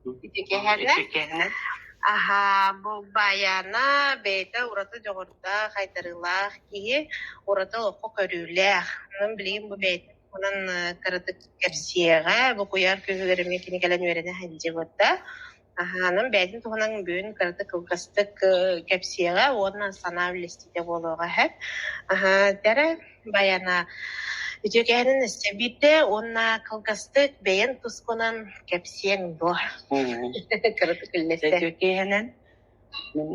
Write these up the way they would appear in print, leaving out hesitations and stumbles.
Үтүкэһэнэ. Аһаа, бу Байаана бэйэтэ ураты дьоҕурдаах, айдарыылаах киһи, ураты олоххо көрүүлээх. Онон билигин бу бэйэтин туһунан кыратык кэпсиэҕэ, бу куйаар күүһүгэр эмиэ кини кэлэн үөрэнэ сылдьыбыта. Аһаа, онон бэйэтин туһунан бүгүн кыратык кылгастык кэпсиэҕэ уонна санаа үллэстиитэ буолуоҕа сөп. Аһаа, тэрэ Баяна үтүөкэһинин өссө биирдэ уонна кылгастык бэйэн тускунан кэпсиэҥ дуо? Кыратык үллэстэ. Үтүөкэһинэн мин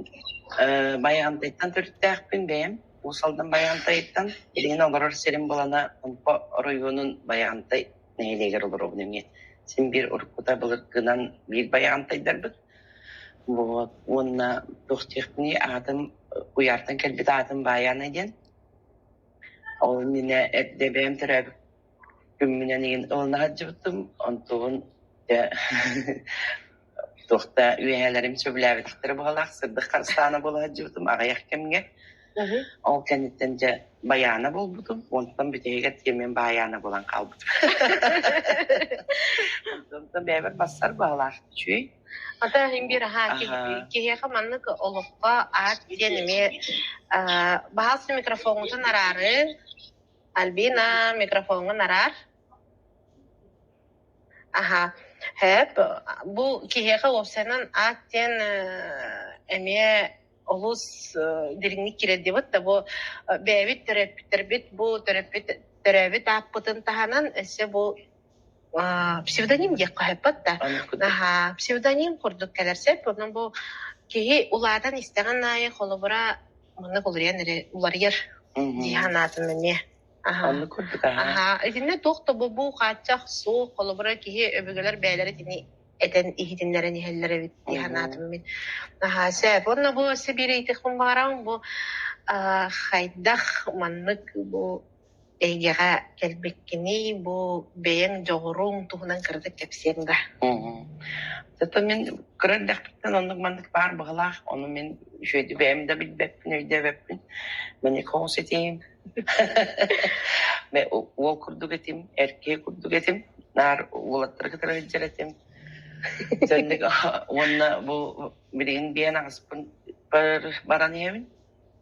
Байаҕантайтан төрүттээхпин бэйэм. Уус Алдан Байаҕантайыттан. Билигин олорор сирим булана Томпо оройуонун Байаҕантай нэһилиэгэр олоробун эмиэ. Син биир уруккута былыргынан биир Байаҕантайдарбыт. Вот. Уонна туох диэхпиний аатым куйаартан кэлбит аатым Баайаана диэн. Ол иннинэ эрдэ бэйэм төрөөбүт күммүнэн игин ылына сылдьыбытым, онтубун дьэ туох да үөһээлэрим сөбүлээбэтэхтэрэ быһалаах сырдык харыстаана буола сылдьыбытым аҕыйах кэмҥэ. Ол кэнниттэн дьэ байаана буолбутум, онтон бүтэһигэр тиэмэн баайаана буолан хаалбытым. Онтон бэйэбэр бассар баҕалаах үчүгэй. Ата иһин биир аһаа киһиэхэ маннык олоххо аат диэн эмиэ баһаалыста микрофоҥҥутун араары. Альбина, микрофоҥҥун араар. Аһа, һээп, бу киһиэхэ уопсайынан аат диэн эмиэ олус дириҥник киирэрдибит да бу бэйэбит төрөппүттэрбит бу төрөппүт төрөөбүт ааппытын таһынан өссө бу псевдоним диэххэ сөппөт да. Аһаа, псевдоним курдук кэлэр сөп. Онон бу киһи улаатан истэҕин аайы холобура маннык уларыйан эрэ уларыйар дии санаатым эмиэ. Аһаа. Оннук курдук аһаа. Аһаа, итиннэ туох да бобуу хааччах суох, холобура киһи өбүгэлэр бэйэлэрэ итини этэн иһитиннэрэн иһэллэр эбит дии санаатым мин. Аһаа, сөп. Уонна бу өссө биир ыйытыахпын баҕарабын бу хайдах маннык бу эйгэҕэ кэлбиккиний, бу бэйэҥ дьоҕуруҥ туһунан кыратык кэпсиэҥ да? Зато мин кыра эрдэхпиттэн оннук-маннык баар быһыылаах, ону мин үчүгэйдик бэйэм да билбэппин, өйдөөбөппүн. Маньякоҕус этим. Уол курдук этим, эр киһи курдук этим. Наар уолаттары кытары сылдьар этим. Сэнник уонна бу билигин биэн аҕыспын баран иһэбин.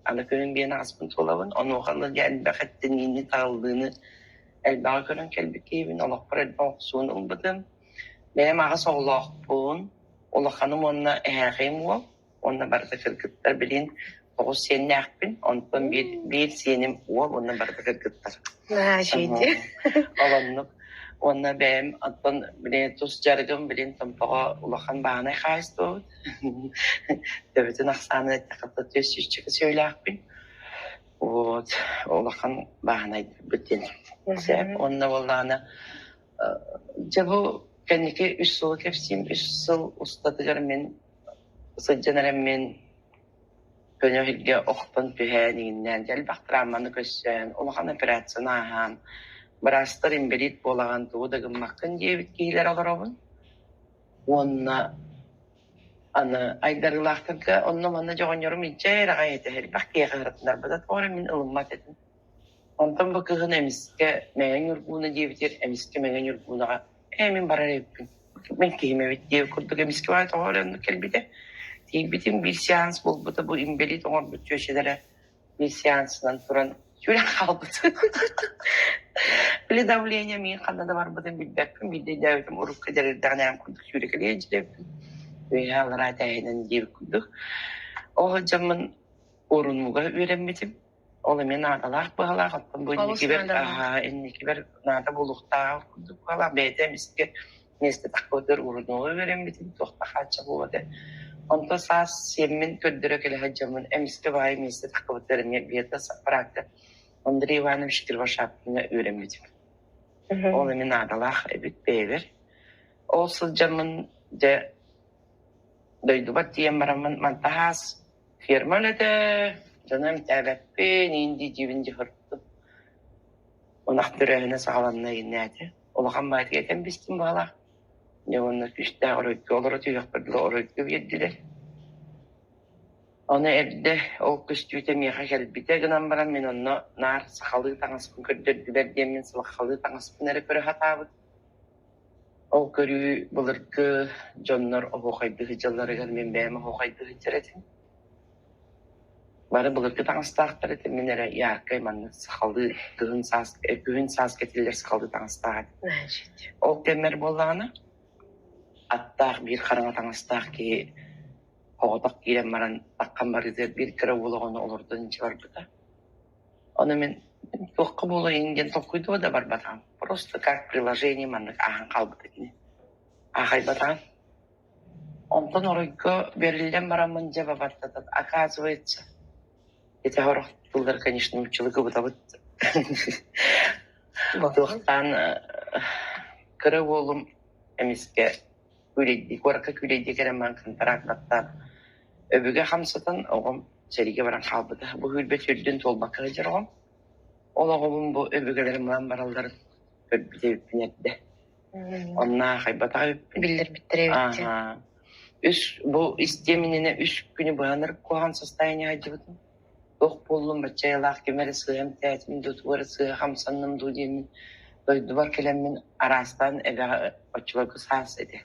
Аны күнүн биэн аҕыспын туолабын, онуоха ыла дьэ элбэх эттэниини, таҕыллыыны элбэҕи көрөн кэлбит киһибин, олохпор элбэх охсууну ылбытым. Бэйэм аҕыс оҕолоохпун, улаханым уонна эһээхийим уол, уонна барыта кыргыттар билин тоҕус сиэннээхпин, онтон биир, биир сиэним уол уонна барыта кыргыттар. Ол оннук. Уонна бэйэм оттон били тус дьарыгым билин Томпоҕо улахан бааһынай хаһаайыстыбабыт. Төбөтүн ахсаанын эттэххэ 400 сүөлээхпин. Вот улахан бааһынайдарбыт диэн. Сөп. Уонна буоллаҕына дьэ бу кэнники үс сылы кэпсиим. Үс сыл устатыгар мин сылдьан эрэммин көнө иһиргэ охтон түһэн иҥиннээн элбэх травманы көрсөн, улахан операцияны ааһан, быраастар инбэлиит буолаҕын, тугу да гыммаккын диэбит киһилэр олоробун. Уонна аны айдарыылаахтарга онно-манна дьоҕонньорум илдьэ аҕай этэ, элбэх киһиэхэ ыһыратынарбыта, тоҕо эрэ мин ылыммат этим. Онтон бу кыһын эмискэ Мэҥэ Ньургууна диэбитигэр эмискэ Мэҥэ Ньургуунаҕа «Ээ, мин барар эбиппин, мин киһим эбит» диэбит курдук эмискэ баҕайы тоҕо эрэ оннук кэлбитэ. Тиийбитим биир сеанс буолбута, бу инбэлиит оҥорбут чүөчэлэрэ биир сеансынан туран сүрэх хаалбыт. Били давление миин ханна да барбытын билбэппин, биирдэ өйдөөбүтүм урукку дьарыйдаҕын курдук сүүрэкэлиэ дьиэбиппин. Үөһээ аллараа этээһинэн диэбит курдук. Ол сылдьаммын урунууга үөрэммитим. Ол эмиэ наадалаах быһалаах, оттон бу инникибэр инникибэр наада буолуохтааҕа курдук быһалаах. Бэйэтэ эмискэ миэстэ тахпытыгар урунууга үөрэммитим, туох да хааччах буолбата. Онтон саас сиэммин көрдөрө кэлэ сылдьаммын эмискэ баҕайы миэстэ тахпытыгар эмиэ биэрдэ аппараакка Андрей Иванович Кривошапкиҥҥа үөрэммитим. Ол эмиэ наадалаах эбит бэйэбэр. Ол сылдьаммын дьэ дойдубар тиийэн бараммын мантаһаас ферма үлэтэ, дьону эмтээбэппин, иин дии-диибин дьаһыртым. Ынах төрөөһүнэ саҕаланна игиннээтэ. Улахан баайытыгар этэн бистим баҕалаах. Дьэ уонна күүстээх оройго олоро түһүөхпэр дылы оройго биэрдилэр. Ону эрдэ ол көстүүтэ миэхэ кэлбитэ гынан баран мин онно наар сахалыы таҥаспын көрдөрдүлэр диэммин сахалыы таҥаспын эрэ көрө сатаабыт. Ол көрүү былыргы дьоннор оһуохайдыы сылдьалларыгар мин бэйэм оһуохайдыы сылдьар этим. Бары былыргы таҥастаахтар этим, мин эрэ яркай маннык сахалыы кыһын саас күһүн саас кэтиллэр сахалыы таҥастаах этим. Ол кэммэр буоллаҕына, аттаах биир хараҥа таҥастаах киһи оҕотох киирэн баран аххан барыытыгар биир кыра уол оҕону олордон илдьэ барбыта. Ону мин туохха буолуой диэн толкуйдуо да барбатаҕым. Просто как приложение маннык ааһан хаалбыта кини. Аахайбатаҕым. Онтон оройго бэриллэн бараммын дьэ бабаттатат оказывается ити сорох тыллар конечно нууччалыы кыбытабыт. Туохтаан кыра уолум эмискэ күүлэйдии куоракка күүлэйдии кэлэн баран контракт баттаан өбүгэ хамсатан оҕом сэриигэ баран хаалбыта. Бу сүүрбэ төрдүн туолбакка сылдьар оҕом. Ол оҕобун бу өбүгэлэрим ылан баралларын көрбүт эбиппин эрдэ. Онно аахайбатах эбиппин. Биллэрбиттэр эбит дии. Аһаа. Үс бу истиэм иннинэ үс күнү быһанар куһаҕан состояние сылдьыбытым. Туох буоллум баччайалаах ким эрэ сыыһа эмтээтим дуу, тугу эрэ сыыһа хамсанным дуу диэммин дойдубар кэлэммин араастаан эбэҕэ оччолорго саас этэ.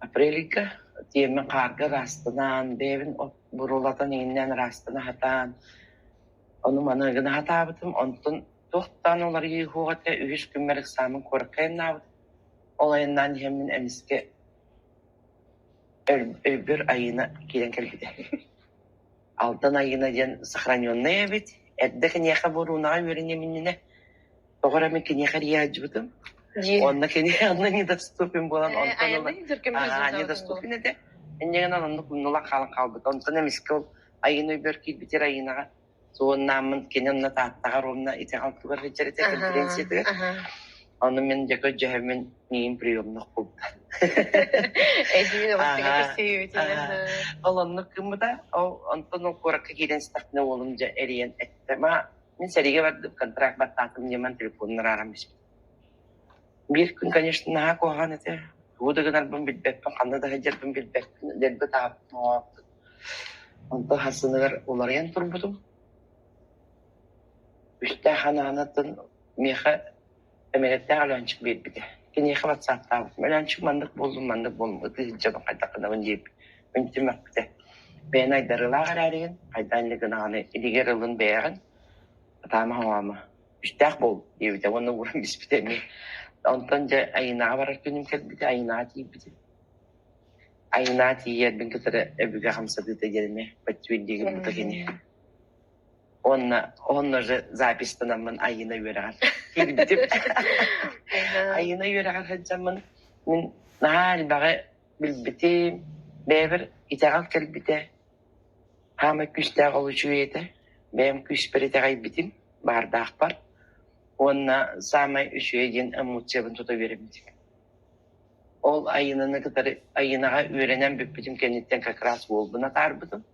Апрельга тиэммин хаарга ыраастанан, бэйэбин буруолатан иҥиннээн ыраастана сатаан, ону-маны гына сатаабытым. Онтон туохтаан уларыйыы суох этэ, үһүс күммэр ыксааммын куоракка айаннаабытым. Ол айаннаан иһэммин эмискэ өйбөр Айыына киирэн кэлбитэ. Алдан Айыына диэн сохраненный эбит. Эрдэ киниэхэ буоруунаҕа үөрэниэм иннинэ тоҕо эрэ мин киниэхэ эрийэ сылдьыбытым. Онно кини онно недоступен буолан онтон ыла недоступен этэ. Инньэ гынан оннук умнулан хаалан хаалбыт. Онтон эмискэ ол Айыына өйбөр киирбитигэр Айыынаҕа суоннааммын кини онно Тааттаҕа ровно итэҕэл тугар сылдьар этэ конференциятыгар. Ону мин дьэ көрдьөһөммүн миигин приемных булда. Ол оннук гыммыта. Ол онтон ол куоракка киирэн истэхпинэ уолум дьэ эрийэн эттэ. Ма мин сэриигэ бардым, контракт баттаатым диэн телефонун арааран биспит. Биир күн, конечно, наһаа куһаҕан этэ. Тугу да гынарбын билбэппин, ханна да сылдьарбын билбэппин, дэлби таһаппын оҥооппут. Онтон хасыныгар уларыйан турбутум. Үстээх анаанатын миэхэ эмэгэттээх Өлөөнчүк биэрбитэ. Киниэхэ ватсаптаабытым. Өлөөнчүк маннык буоллум, маннык буоллум, ытыы сылдьабын хайдах гынабын диэбит. Үнтүм эппитэ. Бэйэн айдарыылаах эрээригин, хайдаан да гынаҕыный, илигэр ылын бэйэҕин, ытаама хоҥоомо, үстээх буол диэбитэ уонна ууран биспитэ эмиэ. Онтон дьэ Айыынаҕа барар күнүм кэлбитэ, Айыынаҕа тиийбитим. Айыынаҕа тиийэрбин кытары өбүгэ хамсатыыта диэн эмиэ подтвердиги гыммыта кини. Уонна онно же запистанаммын Айыына үөрэҕэр киирбитим. Айыына үөрэҕэр сылдьаммын мин наһаа элбэҕи билбитим, бэйэбэр итэҕэл кэлбитэ. Хаамай күүстээх ол үчүгэй этэ. Бэйэм күүспэр итэҕэйбитим, баардаахпар. Уонна саамай үчүгэй диэн эмоциябын тута үөрэммитим. Ол Айыынаны кытары Айыынаҕа үөрэнэн бүппүтүм кэнниттэн как раз уолбун атаарбытым.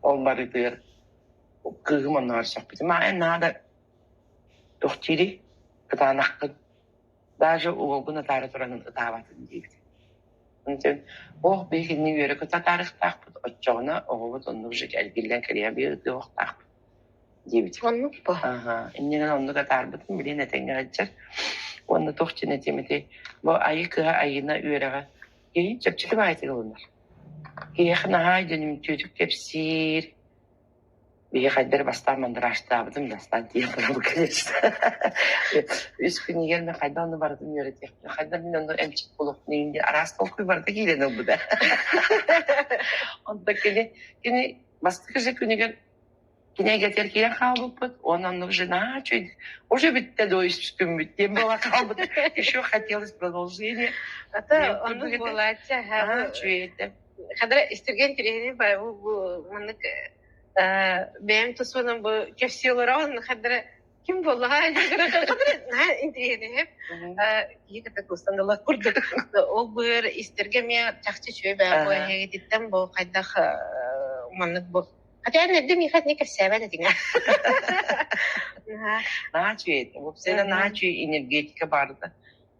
Ол барытыгар кыыһым оннугар сөхпүтүм. Аа, наада туох диирий, кытаанаххын. Даже уолгун атаара тураҥҥын ытаабатын диэбит. Онтон ох биһигини үөрэ-көтө атаарыахтаахпыт, оччоҕуна оҕобут оннук же эргиллэн кэлиэ биир ытыахтаахпыт диэбит. Оннук бо. Аха, инньэ гынан оннук атаарбытым, билигин этэҥҥэ сылдьар. Уонна туох диэн этиэм этэй, бу айыы кыһа Айыына үөрэҕэ киһи чэпчэки баҕайытык ылынар. Киһиэхэ наһаа дьөнүмтүөтүк кэпсиир, Биһи хайдары бастаан мандражтаабытым, бастаан тиийэн барабын, конечно. Үс күн иһигэр мин хайдах онно барытын үөрэтиэхпин, хайдах мин онно эмчит буолуохпун иһин диэн араас толкуй барыта киирэн ылбыта. Онтон кини, кини бастакы же күнүгэр кини эйгэтигэр киирэн хаалбыппыт, уонна оннук же наһаа үчүгэй, уже бүттэ доо үс күммүт диэн буола хаалбыт. Еще хотелось продолжение. Ата Диэн оннук курдук этэ. буолааччы Наһаа үчүгэй этэ. Хадара истирген тириһини бу маннык бэйэм тусунан бу кэпсии олороҕун хадара ким буоллаҕа наһаа интириэһинэһим киһи кытта куустан ыла курдук ол быар истэргэ эмиэ чахчы үчүгэй баа бу эһигититтэн бу хайдах маннык бу хотя эрдэ миэхэ итини кэпсээбэт этиҥ Наһаа үчүгэй этэ. Уопсайынан наһаа үчүгэй энергетика баарыта.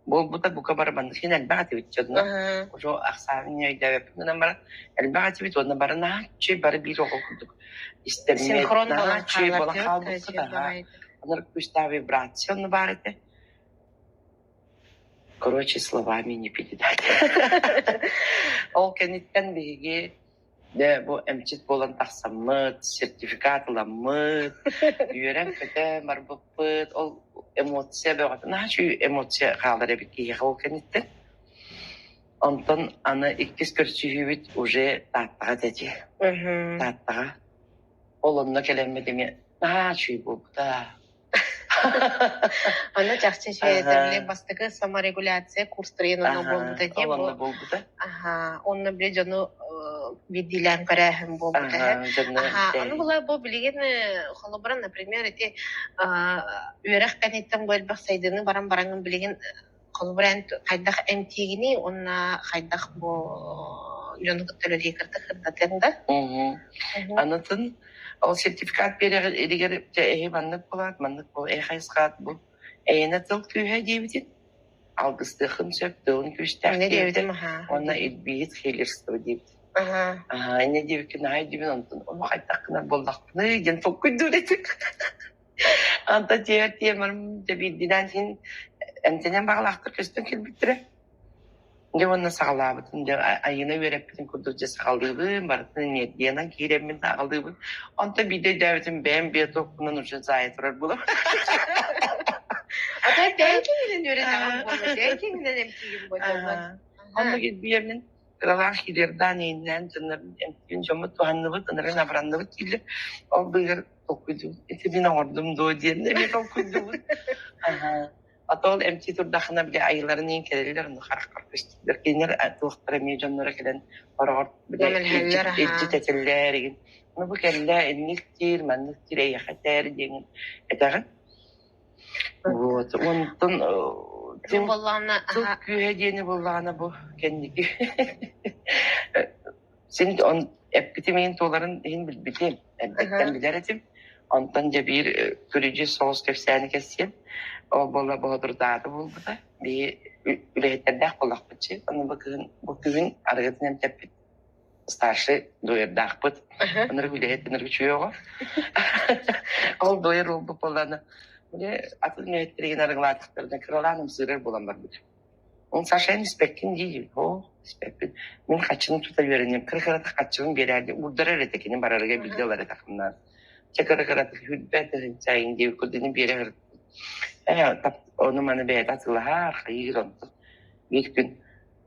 Буолбута бука бары маннык син элбэх этибит дьонно. Уже ахсаанын өйдөөбөппүн гынан баран элбэх этибит уонна бары наһаа үчүгэй бары биир оҕо курдук истэммит Синхрон наһаа буолан үчүгэй хаалар буолан диэбит хаалбыппыт аһаа. Онор күүстээх вибрация онно баар этэ. Короче, словами не передать. Ол кэнниттэн биһиги дьэ бу эмчит буолан тахсаммыт, сертификат ыламмыт, үөрэн-көтөн барбыппыт. Ол эмоция бөҕөтө, наһаа үчүгэй эмоция хаалар эбит киһиэхэ ол кэнниттэн. Онтон аны иккис көрсүһүүбүт уже Тааттаҕа этэ дии. Тааттаҕа. Ол онно кэлэммит эмиэ наһаа үчүгэй буолбута. Ону чахчы үчүгэй бастакы саморегуляция курстарын онно буолбута дии Ол онно буолбута. Аха, онно били дьону биирдиилээн көрөөһүн буолбута. Аха, ону була бу билигин холобура, например, ити үөрэх кэнниттэн бу элбэх сайдыыны баран бараҥын билигин холобура эн хайдах эмтиигиний уонна хайдах бу дьону кытта үлэлии кырдатыаҥ да? Анытын ол сертификат биэрэригэр дьэ эһи маннык буолаат, маннык буол, эһи хайысхаат бу эйэнэ тыл күүһэ диэбитин алгыстыаххын сөп, тылын күүстээх Иннэ диэбитэ диэбитим аһаа. уонна илбииһит хиллерство диэбит. Аһаа. Аһаа, иннэ диэбиккин наһаа өйдүүбүн, онтон ону хайдах гынар буоллахпыный диэн толкуйдуур этим. Онтон дьиэбэр тиийэн дьэ биирдиинээн син эмтэнэн баҕалаахтар көстөн кэлбиттэрэ. Дьэ уонна саҕалаабытым, дьэ Айыына үөрэппитин курдук дьэ саҕалыыбын, барытын энергиянан киирэммин саҕалыыбын. Онтон биирдэ өйдөөбүтүм бэйэм биотокпунан уже заайа турар буолам. А то бэйэҥ киҥинэн үөрэтэҕин буолла, бэйэҥ киҥинэн эмтиигин буолла. Оннук илбийэммин кыралаах хирурдаан ииннээн дьоннорбун эмтиин дьоммут туһанныбыт, ынырын абыранныбыт дииллэр. Ол быыһыгар толкуйдуубут, ити мин оҥордум дуо диэн эмиэ толкуйдуубут. Аһаа. А то ол эмтии турдахына били айыларын иин кэлэллэр, ону харахпар көстүүллэр. Кинилэр туохтара эмиэ дьонноро кэлэн хороҕор били Көмөлөһөллөр илдьит илдьит аһаа. этэллэр игин. Ну бу кэллэ инник диир, маннык диир, эйиэхэ этээр диэҥин этэҕин. Вот. Онтон Тыл буоллаҕына тыл аһаа күүһэ диэни буоллаҕына бу кэнники син он эппитим иһин туоларын иһин билбитим, эрдэттэн билэр этим. Онтон дьэ биир күрүдьүс соҕус кэпсээни кэссиэм. Ол буола боһотурдаата буолбута. Биһи үлэһиттэрдээх буоллахпытчы. Ону бу кыһын бу күһүн арыгытын эмтэппит старший дуойардаахпыт. Ынырык үлэһит, ынырык үчүгэй оҕо. Ол дуойар уолбут буоллаҕына, били атын үлэһиттэригин арыгылаатахтарына кыралаан ымсыырар буолан барбыт. Ол Саша эн испэккин дии, оо, испэппин. Мин хаччыны тута үөрэнним. Кыра-кыратык хаччыбын биэрээр уурдарар этэ кини барарыгар биирдэ ылар этэ хамнаан. Чэ кыра-кыратык сүүрбэ тыһыынча иҥ диэбит курдук биэрэ сырыттым. Ээ, ону-маны бэйэтэ атыылаһар, хайыыр онтон. Биир күн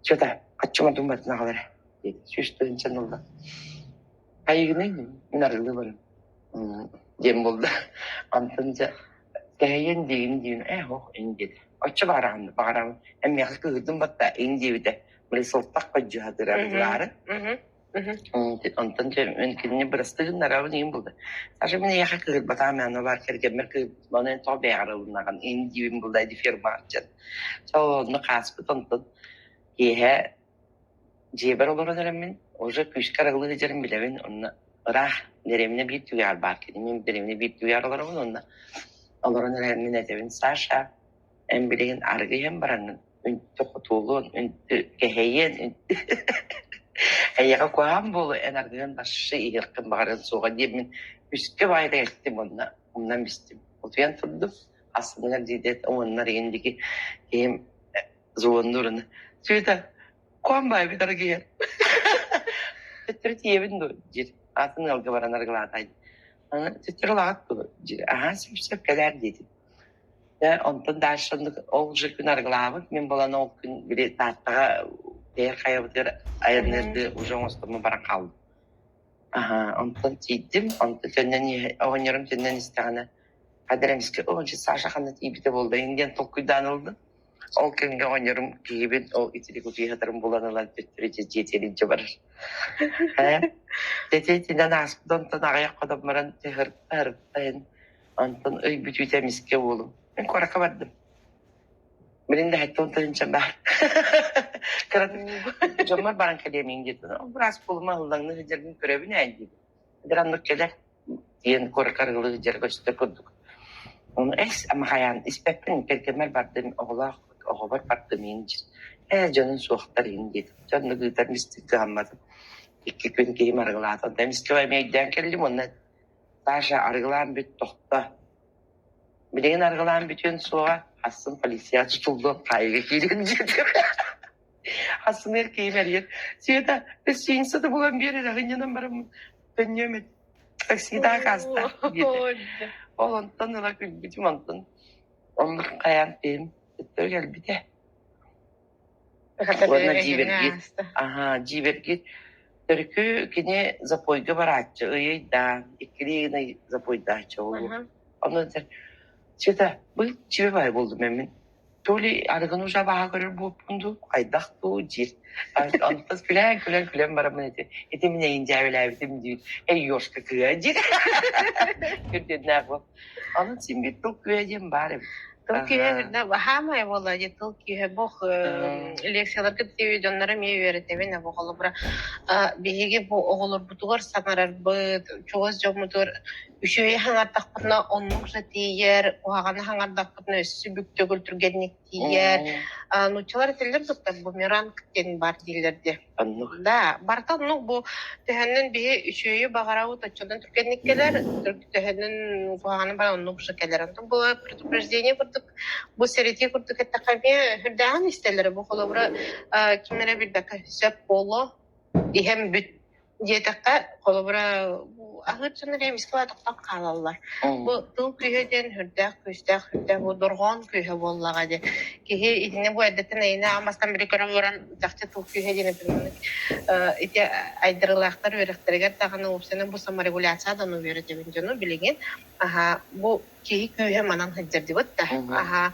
чё-то хаччым одумматын аҕалар диэт, 100 тыһыынчаны ылла. Хайыгыный мин арыылыы барым диэн буолла. Онтон дьэ кэһэйэн диигин диибин, ээ һуох ин диэтэ. Оччо баҕараҕын баҕарабын, эн миэхэ кыыһырдым батта ин диэбитэ. Били сылтах көдьүһэ арыгылаары. Онтон дьэ мин кинини бырастыы гыннарабын иин булда. Саша мин эйиэхэ кыыһырбатаҕым аны баар кэргэммэр кыыһырбытым, ону эн тоҕо бэйэҕэр ылыннаҕын ин диибин булда ди фирмаҕа дьэн. Сол онно хааспыт онтон киэһэ дьиэбэр олорон эрэммин уже күүскэ арыгылыы сылдьарын билэбин онно ыраах дэриэбинэ биир түгэҕэр баар кини мин дэриэбинэ биир түгэҕэр олоробун онно олорон эрэммин этэбин Саша эн билигин арыгы иһэн бараҥҥын үнтү хотуолуон үнтү кэһэйиэн үнтү эйиэхэ куһаҕан буолуо эн арыгыгын баршы иһиэххин баҕарыан суоҕа диэммин үскэ баайда эттим уонна умнан бистим утуйан турдум астыныгар диэт уонна ригин диги киһим звоннуурун Света куһаҕан баайбыт арыгы төттөрү тиийэбин дуо диир атын ыалга баран арыгылаатаай төттөрү ылаҕыт дуо диир аһаа сөп-сөп кэлээр диэтим Дьэ, онтон дальше оннук ол же күн арыгылаабыт мин буолан ол күн били Тааттаҕа тэйэр хайабытыгар айанныырдыы уже оҥостоммун баран хааллым Аһаа, онтон тиийдим, онтон төннөн иһэ оҕонньорум төннөн истэҕинэ хадыр эмискэ оо дьэ Саша ханна тиийбитэ буолла диэн толкуйдаан ыллым. Ол кэмҥэ оҕонньорум киһибин ол итирик утуйа сытарын булан ылан төттөрү дьэ дьиэтигэр илдьэ барар. Ээ, дьэ итинэн ааспыт онтон аҕыйах хонон баран ыһырта ыһырта иһин онтон ый бүтүүтэ эмискэ уолум мин куоракка бардым. Билин да 70 тыһыынча баар. Кыратык дьоммор баран кэлиэм диэтин. Ол быраас буолума ыллаҥныы сылдьарбын көрөбүн ээ диибин. Эдэр оннук кэлэр диэн куоракка арыгылыы сылдьар көстөр курдук. Ону эс ама хайаан испэппин кэргэммэр бардым оҕолоох оҕобор бардым иин диир. Ээ дьонун суохтар иин диэтим. Дьэ оннук ыытар мистик кыһамматым. Икки күн киһим арыгылаата. Онтон эмискэ эмиэ өйдөөн кэллим уонна Саша арыгылаан бүт тохто. Билигин арыгылаан бүтүөн суоҕа, хассын полиция тутуллуон хаайыыга киириэн диэтим. Хассын киһим эрийэн, Света, гостиница да булан биэр эрэ, ынньанан бараммын төннүөм этэ. Таксида акаастаах диэтэ. Ол онтон ыла күлбүтүм, онтон оннук хайаан киһим төттөрү кэлбитэ. Уонна дьиибэргиир, аһаа, дьиибэргиир төрүкү кини запойга барааччы, ыйыйдаан, иккилии гына запойдааччы ол. Ону этэр, Света, бу чиbe баай буолдум мин. То ли арыгыны уже абааһы көрөр буолпун дуу, хайдах дуу диир. Онтон күлэн, күлэн, күлэн бараммын ити. Ити мин эйин дьээбэлээбитим диир. Эй, ёшка кыа диир. Күрдүннээх бу. Онон син биир тыл күө диэн баар эбит. Тыл күүһэ хаамай буолла дии тыл күүһэ бох лекцияларга тиийэ дьоннору эмиэ үөрэтэбин бу холобура биһиги бу оҕолорбутугар саҥарарбыт чугас дьоммутугар үчүгэйи хаҥардахпытына оннук да тиийэр куһаҕаны хаҥардахпытына өссө бүк төгүл түргэнник тиийэр нууччалар этэллэр кытта бумеранг диэн баар дииллэр дии Оннук. Да, барыта оннук бу төһөннөн биһи үчүгэйи баҕарабыт оччонон түргэнник кэлэр, төһөннөн куһаҕаны бары оннук уже кэлэр. Онтон бу предупреждение курдук, бу сэрэтии курдук эттэххэ эмиэ сүрдээҕин истэллэрэ. Бу холобура ким эрэ билбэккэ сөп буолуо, иһэн бүт диэтэххэ, холобура, аһыыр дьон эрэ эмискэ тохтоон хаалаллар. Бу тыл күүһэ диэн сүрдээх күүстээх, сүрдээх бу дорҕоон күүһэ буоллаҕа дии. Киһи итини бу эрдэттэн эйиэнэ аан бастаан били көрөн баран чахчы тыл күүһэ диэн этинник ити айдарыылаахтар үөрэхтэригэр даҕаны уопсайынан бу саморегуляция да үөрэтэбин дьону билигин аһа бу киһи күүһэ манан сылдьар дибит да аһа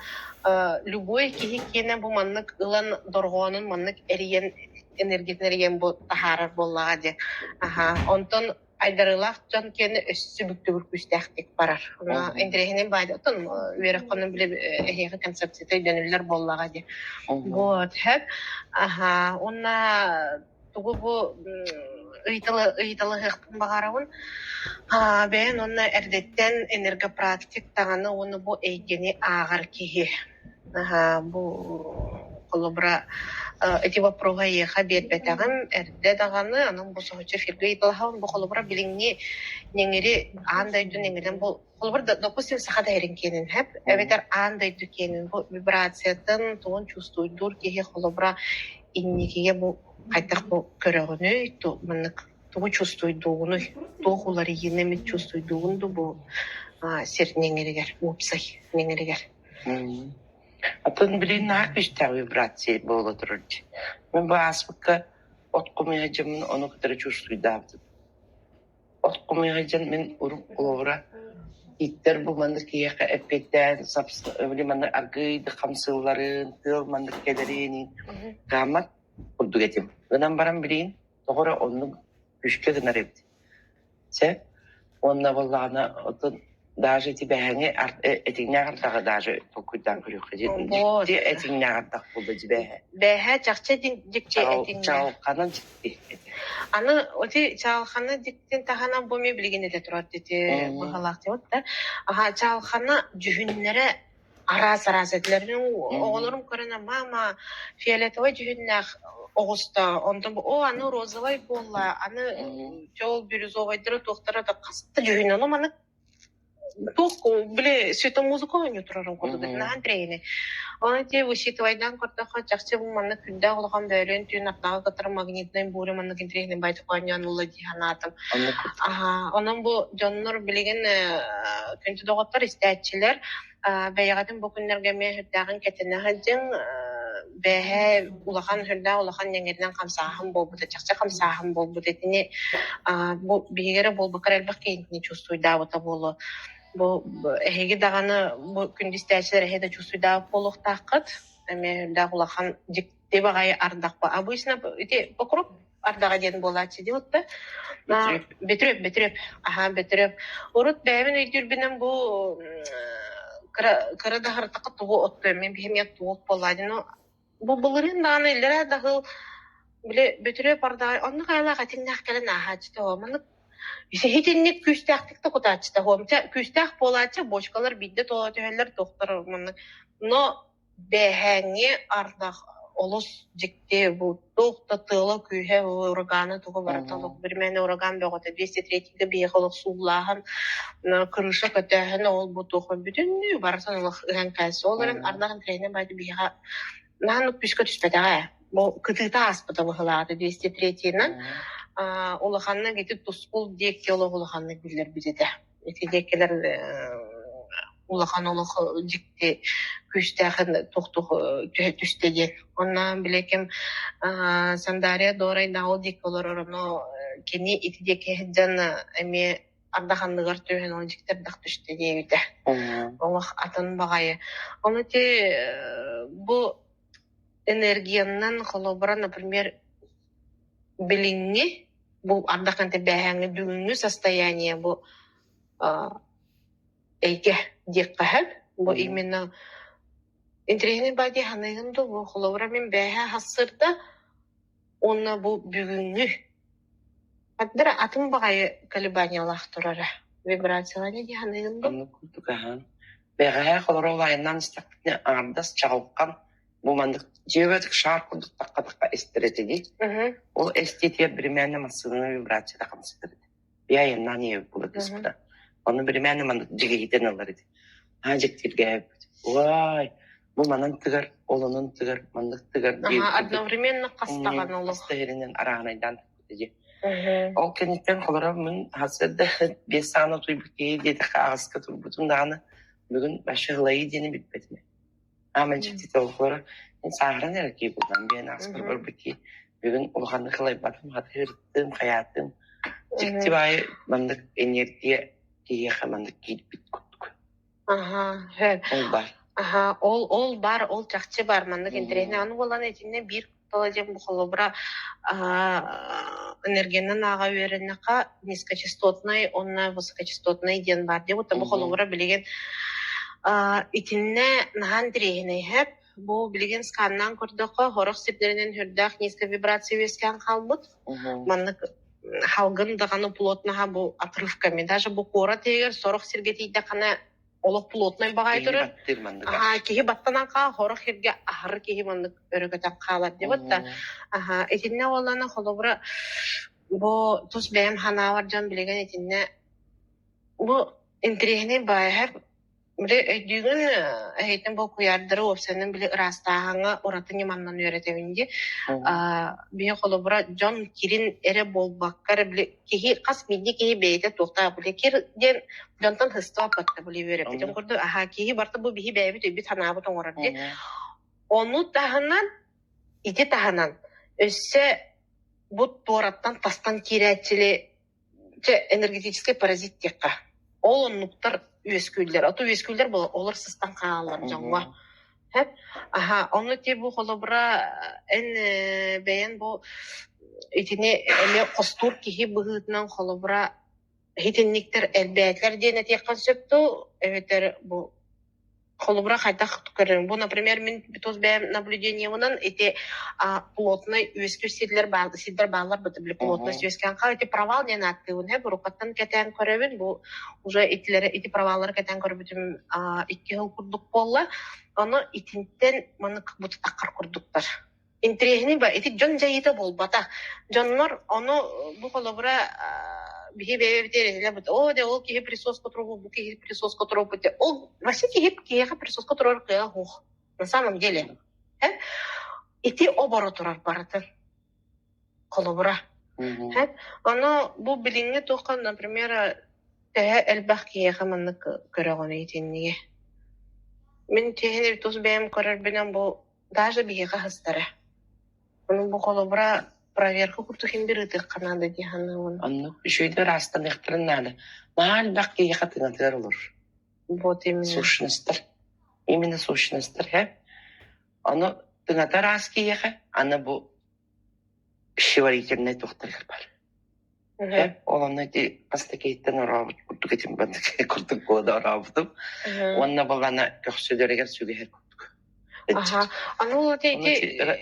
любой киһи киэнэ бу маннык ылан дорҕоонун маннык эрийэн энергетин эрийэн бу таһаарар буоллаҕа дии аһа онтон айдарыылаах дьон киэнэ өссө бүктүгүр күүстээхтик барар. Интэриэһинэй баай оттон үөрэх хонун били эһиэхэ концепцията өйдөнүллэр буоллаҕа дии. Вот хэп. Аха уонна тугу бу ыйыталаһыахпын баҕарабын. Бэйэн уонна эрдэттэн энергопрактик даҕаны уонна бу эйгэни ааҕар киһи. Бу холобура ити боппуруоһу эйиэхэ биэрбэтэҕим эрдэ даҕаны, онон бу соһуччу эфиргэ ыйыталаһабын. Бу холобура билиҥҥи ньэҥири аан дойду ньэҥирин бу холобур допустим саха да иһэрин киэнин хэп эбэтэр аан дойду киэнин бу вибрациятын тугун чувствуйдуур киһи холобура инникигэ бу хайдах бу көрөҕүнүй маннык тугу чувствуйдуугунуй туох уларыйыыны эмит чувствуйдуугун дуу бу сир ньэҥиригэр уопсай ньэҥиригэр. Атын билигин наһаа күүстээх вибрация буола турар дии. Мин бу ааспыкка от хомуйа дьоммун ону кытары чувствуйдаабытым. От хомуйа дьон мин урук холобура ииттэр бу маннык киһиэхэ эппиэттээн били маннык аргыый да хамсыылларын, тыал маннык кэлэрин кыаммат курдук этим. Гынан баран билигин тоҕо эрэ оннук күүскэ гынар эбит. Сөп. Уонна буоллаҕына отун даже ити бэһэҥи этиҥнээх ардаҕы даже толкуйдаан көрүөххэ Вот. дьикти этиҥнээх ардах буолла дьибээһэ. Бэһэ чахчы дьикти этиҥнээх. Чаҕылханан дьикти этэ. Аны ити чаҕылхана дьиктин таһынан бу эмиэ билигин этэ турар ити быһалаах диэбит да. Аха чаҕылхана дьүһүннэрэ араас-араас этилэр. Мин оҕолорум көрөн мама фиолетовай дьүһүннээх оҕуста, онтон о аны розовай буолла, аны дьэ ол бирюзовайдара туохтара да хас да дьүһүн ону маннык туох били светомузыка оонньуу турарын курдук наһаа интэриэһинэй. Онон ити высчитывайдаан көрдөххө чахчы бу маннык күүрдээх улахан бөөлүүн түүн ардаҕа кытары магнитнай буря маннык интэриэһинэй байтык оонньоон ылла дии санаатым. Аһаа, онон бу дьоннор билигин күндү доҕоттор истээччилэр бэйэҕитин бу күннэргэ эмиэ сүрдээҕин кэтэнэ сылдьыҥ. Бээһээ улахан сүрдээх улахан ньэҥиринэн хамсааһын буолбута, чахчы хамсааһын буолбут. Итини бу биһиги эрэ буолбакка элбэх киһини чувствуйдаабыта буолуо. Бу эһиги даҕаны бу күндү истээччилэр эһиги да чувствуйдаабыт буолуохтааххыт. Эмиэ сүрдээх улахан дьикти баҕайы ардах бу. Обычно ити покров ардаҕа диэн буолааччы дии да. Бөтүрүөп, Бөтүрүөп. Аһаа, Бөтүрүөп. Урут бэйэбин өйдүүрбүнэн бу кыра кыра да харытакка тугу оттуом, мин биһим туох буоллаа дии. Ну, бу былырыын даҕаны иллэрээ да сыл били Бөтүрүөп ардаҕа оннук айылаах этиҥнээх кэлэн ааһааччы маннык итинник күүстээхтик да кутааччыта күүстээх буолааччы бочкалар биирдэ тоҕо түһэллэр туохтар маннык но бэһээҥҥи ардах олус дьикти бу туох да тыала-күүһэ ураганы тугу барыта олох биримээнэ ураган бөҕөтө 203-гэ биһиэхэ олох сууллааһын крыша көтөөһүн ол бу туох бүтүннүү барытын олох ыһан кээс ол эрэн ардах интэриэһинэй баайда биһиэхэ наһаа күүскэ түспэтэҕэ бу кытыыта ааспыта быһыылаата 203-нан улаханнык ити тускул диэки олох улаханнык биллэрбит этэ. Ити диэкилэр улахан олох дьикти күүстээхин туох-туох түһэ түстэ диэн. Онно били ким Сандария Дуорайдаах ол диэки олорор, ону кини ити диэки сылдьан эмиэ ардах анныгар түһэн ол дьикти ардах түстэ диэбитэ. Олох атын баҕайы. Ону ити бу энергиянан холобура, например, билиҥҥи бу ардахтан бээһээҥҥи бүгүҥҥү состояние бу эйгэ диэххэ сөп. Бу именно интэриэһинэй баа дии саныыгын дуу, бу холобура мин бээһээ хассыырда уонна бу бүгүҥҥү хардара атын баҕайы колебаниялаах турара. Вибрациялара дии саныыгын дуу? Оннук курдук аһаан. Бэҕэһээ холоро улаайынан истэхпитинэ аҥардас чаҕылхан бу маннык дьиэбэтик шар курдук тахха-тахха эстэр этэ дии. Ол эстиитигэр биримээнэ массыынаны вибрацията хамсатар этэ. Биайаннаан ийэбит була түспүтэ. Ону биримээнэ маннык дьигиһитэн ылар этэ. Аа дьиктиргээбит. Уай, бу манан тыгар, ол онон тыгар, маннык тыгар диэбит. Одновременно хастаҕан олох. Хаста иһэринэн арааһынайдаан тыкпыта дии. Ол кэнниттэн холоро мин хасыарда 5 саҕана утуйбут киһи диэтэххэ аҕыска турбутум даҕаны бүгүн вообще ылайыы диэни билбэтим. Ааман дьиктитэ олохлоро мин сааһыран эрэ кии буллам диэн ааспар барбыт кии бүгүн улаханнык ылайбатым хатыыртым хайаатым дьикти баайы маннык энергия киһиэхэ маннык киирбит курдук Аха, ол баар. Аха, ол бар, ол чахчы бар маннык интэриэһинэй. Аны буолан итиннэ биир куттала диэн бу холобура энергиянан ааҕа үөрэннэххэ низкочастотнай уонна высокочастотнай диэн баар дии. Бу холобура билигин итиннэ наһаа интэриэһинэй сөп. Бу билигин сканнаан көрдөххө, сорох сирдэринэн сүрдээх низкая вибрация үөскээн хаалбыт. Маннык халгын даҕаны плотноһа бу отрывками. Даже бу куорат иһигэр сорох сиргэ тиийдэххинэ олох плотнай баҕайы Киһи турар. баттыыр маннык Аһаа, киһи баттанан хаал, сорох сиргэ аһары киһи маннык өрө көтөн хаалар диэбит да. Аһаа, итиннэ буоллаҕына холобура бу тус бэйэм санаабар дьон билигин итиннэ бу интэриэһинэй баайыһар Били өйдүүгүн эһийтэн бу куйаардары уопсайынан били ыраастааһыҥҥа ураты ньыманнан үөрэтэбин дии. Биһи холобура дьон кирин эрэ буолбакка эрэ били киһи хас биирдии киһи бэйэтэ туохтаах били кир диэн дьонтон сыстыбаппатта били үөрэппитин курдук аһаа киһи барыта бу биһи бэйэбит өйбүт санаабыт оҥорор дии. Ону таһынан ити таһынан өссө бу туораттан тастан киирээччили Чэ, энергетическэй паразит диэххэ. Ол оннуктар үөскүүллэр. А то үөскүүллэр буола олор сыстан хаалаллар дьоҥҥо. Һэп? Аһа, онно ти бу холобура эн бэйэн бу итини эмиэ хостуур киһи быһыытынан холобура итинниктэр элбээтилэр диэн этиэххин сөп дуу эбэтэр бу Холобура, хайдах көрөрүм. Бу, например, мин тус бэйэм наблюдениебынан ити плотный үөскүүр сирлэр баар сирдэр бааллар быт били плотность үөскээн хаал ити провал диэн ааттыыбын һэ бурукаттан кэтээн көрөбүн бу уже итилэри ити проваллары кэтээн көрбүтүм 2 сыл курдук буолла ону итинтэн маннык бутутаххар курдуктар Интэриэһинэй ба ити дьон дьайыыта буолбатах. Дьоннор ону бу холобура биһи бэйэбит эрэнэлэбит оо дьэ ол киһи присоска туругу бу киһи присоска туруорбут диye ол вообще киһи киһиэхэ присоска турар кыаҕа суох на самом деле э ити оборо турар барытын холобура э ону бу билиҥҥи туохха например төһө элбэх киһиэхэ маннык көрөҕүн итинниги мин киһини тус бэйэм көрөрбүнэн бу Даже биһиэхэ аһыстара. Ону бу холобура проверка курдук иһин биир ыытыахха наада дии саныыбын. Оннук үчүгэйдик ыраастаныахтарын наада. Наһаа элбэх киһиэхэ тыҥатыгар олорор. Вот именно. Сущностар. Именно сущностар, һэ? Ону тыҥата ыраас киһиэхэ, аны бу пищеварительнай туохтарыгар бар. Ол онно ити хас да киһиттэн орообут курдук этим курдук буола орообутум. Уонна балана көхсүлэригэр сүгэһэр курдук. Аха. Аны ол ити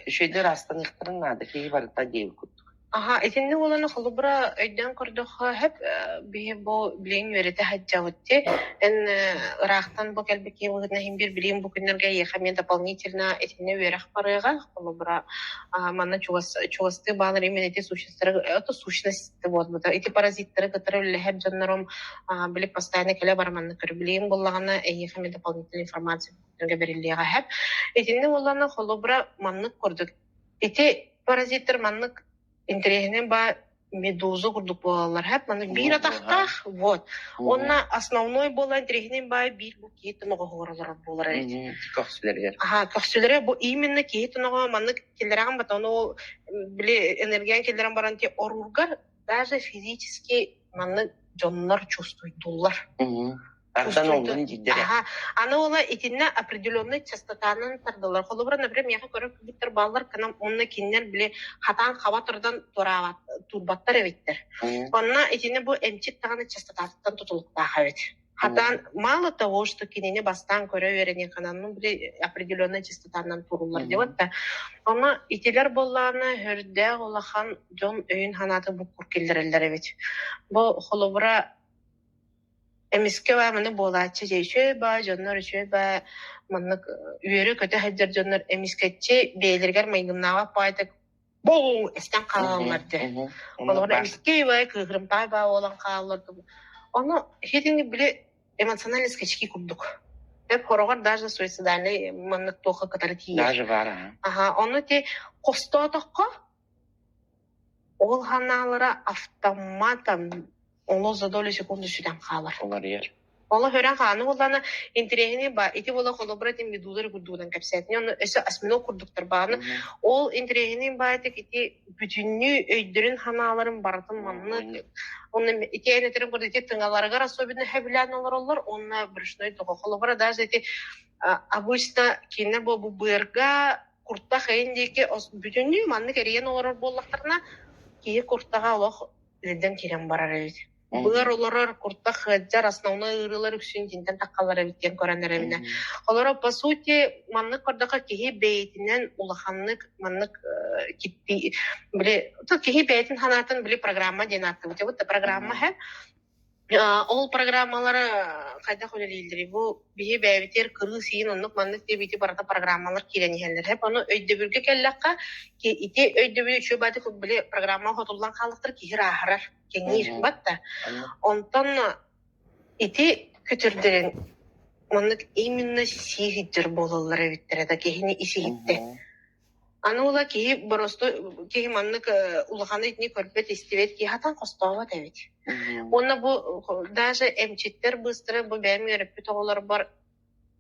Үчүгэйдик ыраастаныахтарын наада киһи барыта диэбит курдук. Аха, итинник уоланы холобура өйдөөн көрдөххө сөп, биһи бу билигин үөрэтэ сылдьабыт дии. Эн ыраахтан бу кэлбит киһи быһыытынан иһин биир билигин бу күннэргэ эйиэхэ эмиэ дополнительно итиннэ үөрэх барыаҕа. Холобура, манна чугас чугастыы баалар именно ити сущностары, это сущность буолбута. Ити паразиттары кытары үлэлэһэр дьоннорум били постоянно кэлэ бара манна көрө билигин буоллаҕына эйиэхэ эмиэ дополнительная информация бэриллиэҕэ сөп. Итинник уоланы холобура маннык курдук ити паразиттар маннык интэриэһинэй баа медуза курдук буолаллар хэп маннык биир атахтаах вот уонна основной буолан интэриэһинэй баай биир бу киһи тоноҕоһугар олорор буолар эбит Көхсүлэригэр. Аха, көхсүлэрэ бу именно киһи тоноҕо маннык киллэрэҕин батан ол били энергиян киллэрэн баран ти оруургар даже физически маннык дьоннор чувствуйдуллар. Тардан оллун диирдэрэ. Аха, аны ола итиннэ определенный частотанан тардылар. Холобура, например, миэхэ көрөр кыргыттар бааллар, кынам онно кинилэр били хатаан хаба турдан туораабат турбаттар эбиттэр. Онно итини бу эмчит даҕаны частотатыттан тутулуктаах эбит. Хатаан мало того, что кинини бастаан көрө үөрэниэххинэн, ну, били определенная частотанан туруллар диэбит да. Онно итилэр буоллаҕына өрдөөх улахан дьон өйүн санаатын буккур киллэрэллэр эбит. Бу холобура Эмискэ баа маны буолааччы дьэ үчүгэй баа, дьоннор үчүгэй баа, маннык үөрэ-көтө сылдьар дьоннор эмискэччи бэйэлэригэр майгыннаабат баҕайытык буу эстэн хаалаллар дьэ. Олоҕор эмискэ баай кыыһырымтаай баа буолан хааллар. Ону итини били эмоциональный скачки курдук. Эп хороҕор даже суицидальный маннык туохха кытары тиийэр. Даже баар аха. Аха, ону ти хостоотоххо ол ханаалара автоматом Олус за долю секунды сүтэн хаалар. Уларыйар. Олох өрөн хааны буллана интэриэһинэй ба ити буола холобура ити медуза курдугунан кэпсээтини онно өссө осьминог курдуктар бааны ол интэриэһинэй баайтык ити бүтүннүү өйдөрүн ханааларын барытын маннык онно ити эн этэрин курдук ити тыҥаларыгар особенно сөбүлээн олороллор уонна брюшной тоҕо холобура даже ити обычно кинилэр бу быарга куртах эйин диэки бүтүннүү маннык эрийэн олорор буоллахтарына киһи куртаҕа олох Үөрдэн киирэн барар эбит. Быар олорор, куртах ыалдьар, основной ыарыылар үксүн итинтэн таххаллар эбит диэн көрөн эрэбинэ. Олоро по сути маннык көрдөххө киһи бэйэтинэн улаханнык маннык киппи били киһи бэйэтин санаатын били программа диэн ааттыыбыт. Вот программа һэ ол программалары хайдах үлэлииллэрий? Бу биһи бэйэбитигэр кырыы сиин оннук маннык диэбити барыта программалар киирэн иһэллэр. Һэп ону өйдөбүлгэ кэллэххэ, ити өйдөбүл үчүгэй баатык били программа хотуллан хааллахтар киһи ырааһырар, кэҥиир батта. Онтон ити күтүрдэрин маннык именно сии сылдьар буолаллар эбиттэрэ да киһини ис-иһиттэ. Аны ула киһи боростуой киһи маннык улаханы итини көрбөт, истибэт киһи хатан хостообот эбит. Уонна бу даже эмчиттэр быыстара бу бэйэм үөрэппит оҕолорбор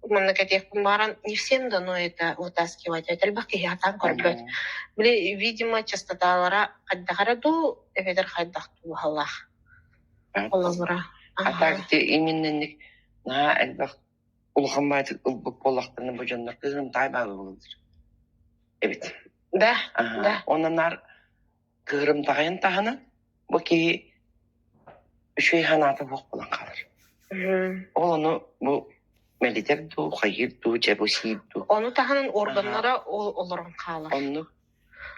маннык этиэхпин баҕаран не всем дано это вытаскивать элбэх киһи хатан көрбөт. Били видимо частоталара хайдах эрэ дуу эбэтэр хайдах дууһалаах холобура. А так именно наһаа элбэх улахан баайдык ылбыт буоллахтарына бу дьоннор кыыһым таай баалылыыр эбит. Да, да. Онон наар кыырымтаҕайын таһынан бу киһи үчүгэй санаата суох буолан хаалар. Ол ону бу мэлитэр дуу, хайыыр дуу, дьэ бу сиир дуу. Ону таһынан органнара ол олорон хаалар. Оннук.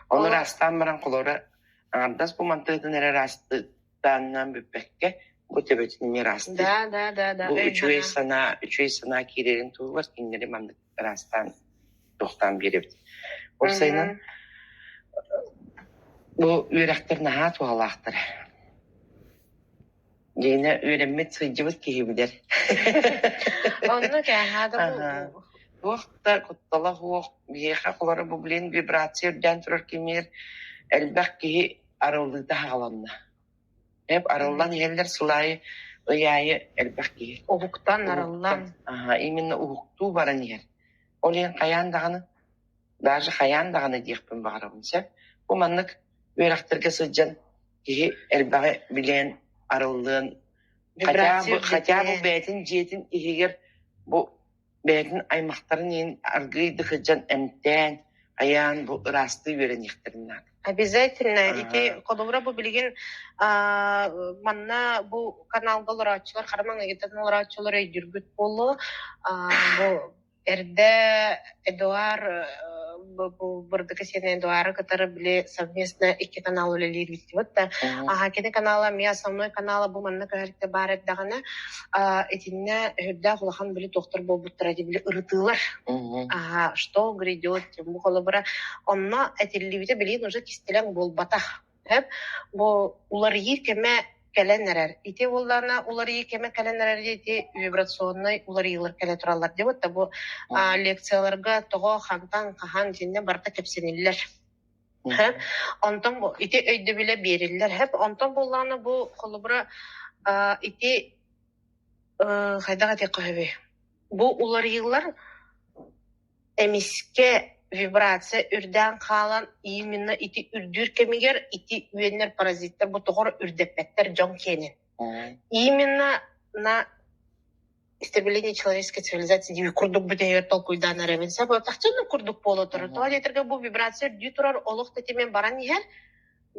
Ону ыраастаан баран холобура аҥардас бу мантыытын эрэ ыраастаанынан бүппэккэ бу төбөтүн эмиэ ыраастыыр. Да, да, да, да. Бу үчүгэй санаа киирэрин туһугар кинилэри маннык ыраастаан туохтаан биэрэбит. Уопсайынан бу үөрэхтэр наһаа туһалаахтар. Дьиҥинэ үөрэммит сылдьыбыт киһи билэр. Онно кээһээ да Аһаа. Туох да куттала суох, биһиэхэ холоро бу блин вибрация үрдээн турар кэмигэр элбэх киһи арыллыыта саҕаланна. Эп арыллан иһэллэр сыл аайы, ый аайы элбэх киһи. Уһуктан, арыллан. Аһаа, именно уһуктуу баран иһэр. Ол иһин хайаан даҕаны, даже хайаан даҕаны диэхпин баҕарабын сөп. Бу маннык үөрэхтэргэ сылдьан киһи элбэҕи билиэн, арыллыан, хотя бы бэйэтин дьиэтин иһигэр бу бэйэтин аймахтарын иһин аргыый да сылдьан эмтээн, айаан бу ыраастыы үөрэниэхтэрин наада. Обязательно. Ити холобура бу билигин манна бу каналга олорооччулар, хара маҥнайгыттан олорооччулар өйдүүргүт буолуо. Бу эрдэ Эдуар бу Бырдыка сиэнэ Эдуары кытары били совместно икки канал үлэлиир бит да. Аха кини канала эмиэ основной канала бу манна көһөртө баар эрдэҕинэ итиннэ өһүрдээх улахан били туохтар буолбуттара дии били ырытыылар. Аха что грядет бу холобура онно этиллибитэ билигин уже кистэлэҥ буолбатах. Сөп. Бу уларыйыы кэмэ кэлэн эрэр. Ити буоллаҕына уларыйыы кэмэ кэлэн эрэр ити вибрационнай уларыйыылар кэлэ тураллар диэбит да бу лекцияларга тоҕо хантан хаһан итиннэ барыта кэпсэниллэр. Сөп. Онтон бу ити өйдөбүлэ биэриллэр. Сөп. Онтон буоллаҕына бу холобура ити хайдах этиэххэ сөбүй? Бу уларыйыылар Эмискэ вибрация үрдээн хаалан, именно ити үрдүүр кэмигэр ити үөннэр паразиттар бу тоҕо эрэ үрдэппэттэр дьон киэнин. Именно на истребление человеческой цивилизации диэби курдук бүтэһигэр толкуйдаан эрэбин. Сөп тахчы курдук буола турар. Тоҕо диэтэргэ бу вибрация үрдүү турар олох тэтимин баран иһэр.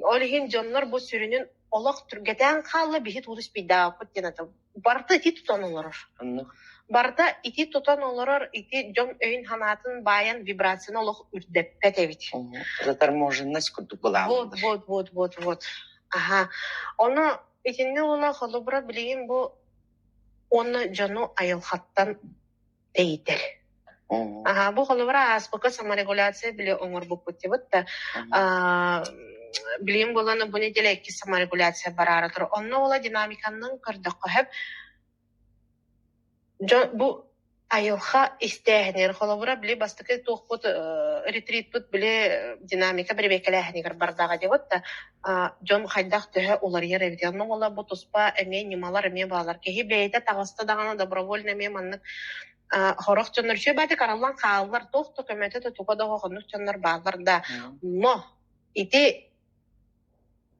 Ол иһин дьоннор бу сүрүнүн олох түргэтээн хаалла биһи тугу спиддаабыппыт диэн атым. Барыта ити тутан олорор. Оннук. Барыта ити тутан олорор, ити дьон өйүн-санаатын баайан вибрацияны олох үрдэппэт эбит. Заторможенность курдук Вот, былааллар. вот, вот, вот, вот. Аха. Ону итиннэ уола холобура билигин бу уонна дьону айылҕаттан тэйитэр. Аха, бу холобура ааспыкка саморегуляция били оҥорбуппут дебит да билигин буолан бу неделя иккис саморегуляция бараара турар. Онно уола динамиканнан көрдөххө сөп. Дьон бу айылҕа истээһинигэр холобура били бастакы туохпут ретритпыт били динамика бэрэбиэркэлээһинигэр бардаҕа диэбит да дьон хайдах төһө уларыйар эбит. Онно уола бу туспа эмиэ ньымалар эмиэ бааллар. Киһи бэйэтэ таҕыста даҕаны добровольно эмиэ маннык Сорох дьоннор үчүгэй баайдык арыллан хааллар, туох да көмөтө да туга да суох оннук дьоннор бааллар да. Но ити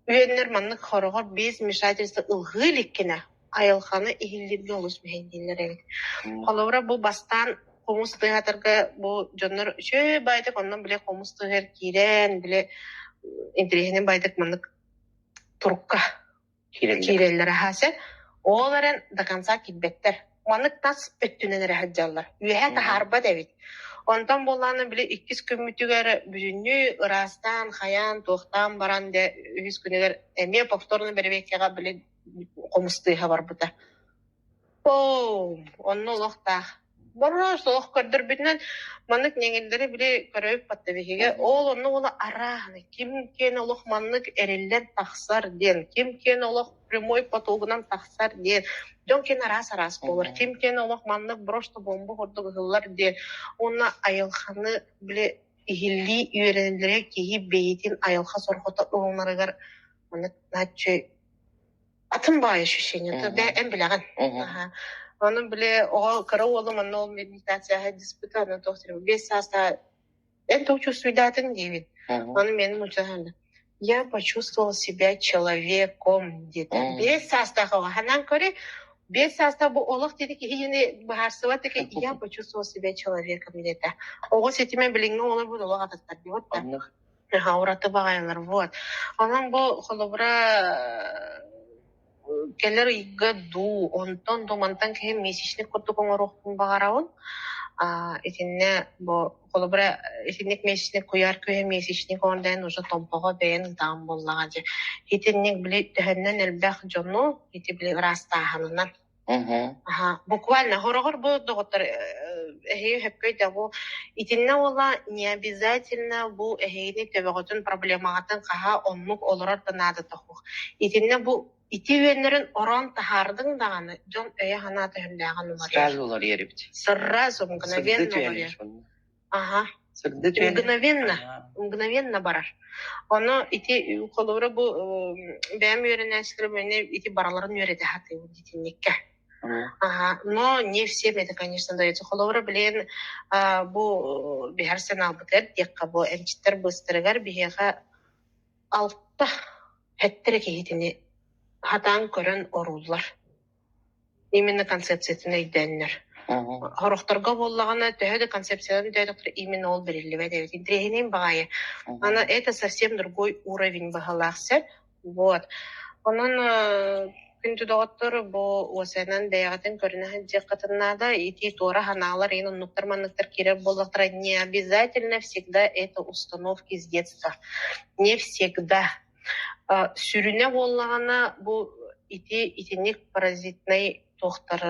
үөннэр маннык хороҕор без вмешательства ылҕыы иликкинэ айылҕаны иһиллииргэ олус мэһэйдииллэр эбит. Холобура, бу бастаан хомус тыаһатарга бу дьоннор үчүгэй баайдык онно били хомус тыаһыгар киирэн, били интэриэһинэй баайдык маннык турукка Киирэллэр. Киирэллэр аһаа сөп. Ол эрэн до конца киирбэттэр. Маннык тас өттүнэн эрэ сылдьаллар. Үөһэ таһаарбат эбит. Онтон буоллаҕына били иккис күммүтүгэр бүтүннүү ыраастаан, хайаан, туохтаан баран дьэ үһүс күнүгэр эмиэ повторно бэрэбиэркэҕэ били хомус тыаһа барбыта. Оо, онно олохтоох. Боруос олох көрдөрбүтүнэн маннык ньэҥирдэри били көрөбүт батта биһиги. Ол онно уола арааһына ким киэн олох маннык эриллэн тахсар диэн, ким киэн олох прямой потогунан тахсар диэн, дьон киэн араас-араас буолар. Ким киэн олох маннык просто бомба курдук ыһыллар диэн. Уонна айылҕаны били иһиллии үөрэнэллэрэ киһи бэйэтин айылҕа сорҕото ылынарыгар маннык нааччы атын баай ощущение бэ эн билэҕин аха ону били оҕо кыра уолум онно ол медитацияҕа диспута аны туох 5 сааста эн туох чувствуйдаатыҥ диибин ону мен мучаһан я почувствовал себя человеком диэтэ 5 саастаах оҕо ханаан көрүй 5 саастаах бу олох диэти киһини быһаарсыбат таки я почувствовал себя человеком диэтэ оҕо ситимэ билиҥҥи оҕолор бу олох атыттар диэбит да Аха, ураты баҕайылар вот. Онон бу холобура кэлэр ыйга дуу, онтон дуу, мантан киһи месячник курдук оҥоруохпун баҕарабын. Итиннэ бу холобура итинник месячник куйаар күһэ месячник оҥордоон уже Томпоҕо бэйэн ытаан буоллаҕа дьэ. Итинник били төһөннөн элбэх дьону ити били ыраастааһынынан Аха, буквально хороҕор бу доҕоттор эһиги сөпкө өйдөөх бу итиннэ уола не обязательно бу эһигини төбөҕүтүн проблемаҕытын хаһа оннук олорор да наадата суох. Итиннэ бу ити үөннэрин ороон таһаардыҥ даҕаны дьон өйө-санаата өһүллээҕин уларыйар. Сразу уларыйар эбит. Сразу Сырдыы мгновенно түһэр уларыйар. сонно. Аха. Сырдыы түһэр. Мгновенно, Аа. мгновенно барар. Ону ити холобура бу бэйэм үөрэнээччилэрим эмиэ ити барыларын үөрэтэ сатыыбын итинниккэ. Ага, но не всем это, конечно, дается. Холобура, билигин бу биһэр санаабытыгар диэххэ бу эмчиттэр быыстарыгар биһиэхэ алта хэттэрэ киһитини хатаан көрөн орууллар. Именно концепциятын өйдөөннөр. Сорохторго буоллаҕына, төһө да концепцияларын өйдөөтөхтөр, именно ол бэриллибэт эбит. Интэриэһинэй баҕайы. Аны это совсем другой уровень быһалаах сөп. Вот. Онон Күндү доҕоттор, бу уосайынан бэйэҕитин көрүнэ сылдьыаххытын наада. Ити туора ханаалар иһин оннуктар-манныктар киирэр буоллахтара. Не обязательно всегда это установки с детства. Не всегда. Сүрүнэ буоллаҕына бу ити итинник паразитнай туохтар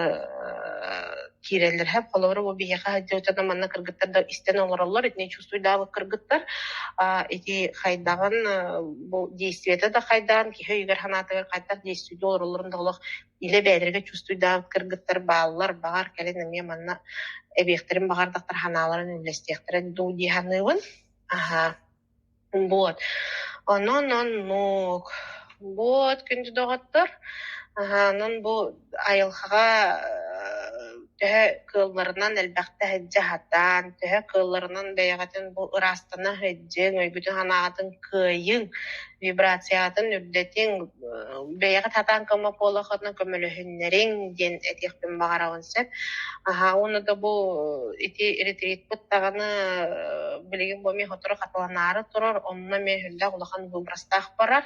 киирэллэр. Холобура, бу биһиэхэ сылдьыбыт манна кыргыттар да истэн олороллор, итини чувствуйдаабыт кыргыттар ити хайдаҕын бу действиета да хайдаан киһи өйүгэр санаатыгар хайдах действиеде олороллорун да олох илэ бэйэлэригэр чувствуйдаабыт кыргыттар бааллар, баҕар кэлин эмиэ манна эбиэхтэрин баҕардахтар санааларын үллэстиэхтэрэ дуу дии саныыбын. Аһа. Вот. Онон оннук. Вот, күндү доҕоттор, онон бу айылҕаҕа төһө кыалларынан элбэхтэ сылдьа сатаан, төһө кыалларынан бэйэҕитин бу ыраастана сылдьыҥ, өйгүтүн-санааҕытын кыайыҥ, вибрацияҕытын үрдэтиҥ, бэйэҕит сатаан көмө буоллаххытына көмөлөһүннэриҥ диэн этиэхпин баҕарабын сөп. Аһаа уонна да бу ити ретритпыт даҕаны билигин бу эмиэ сотору хатыланаары турар, онно эмиэ сүрдээх улахан выбростаах барар.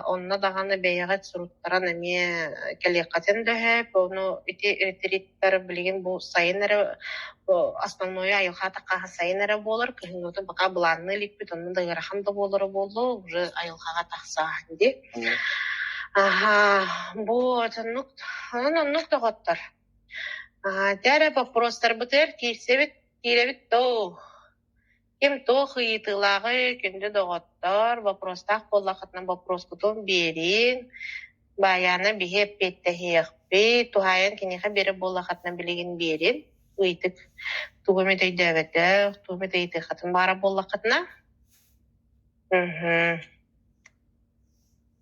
Онно даҕаны бэйэҕит суруттаран эмиэ кэлиэххитин да сөп. Ону ити ретриттэр билигин бу сайын эрэ основное айылҕа атахха сайын эрэ буолар, кыһыҥҥытын пока былаанныы иликпит, онно да ыарахан да буолара буолуо, уже айылҕаҕа тахсааһын дии. Аһаа, бу оннук, онон оннук доҕоттор. Дьэ эрэ боппуруостарбытыгар киирсэбит, киирэбит доо. Ким туох ыйытыылааҕый, күндү доҕоттор, боппуруостаах буоллаххытына боппуруоскутун биэриҥ. Баайаана биһи эппиэттэһиэхпит, туһаайан киниэхэ биэрэр буоллаххытына билигин биэрин. Ыйытык тугу эмит өйдөөбөтөх, тугу эмит ыйытыаххытын баҕарар буоллаххытына. Мгм.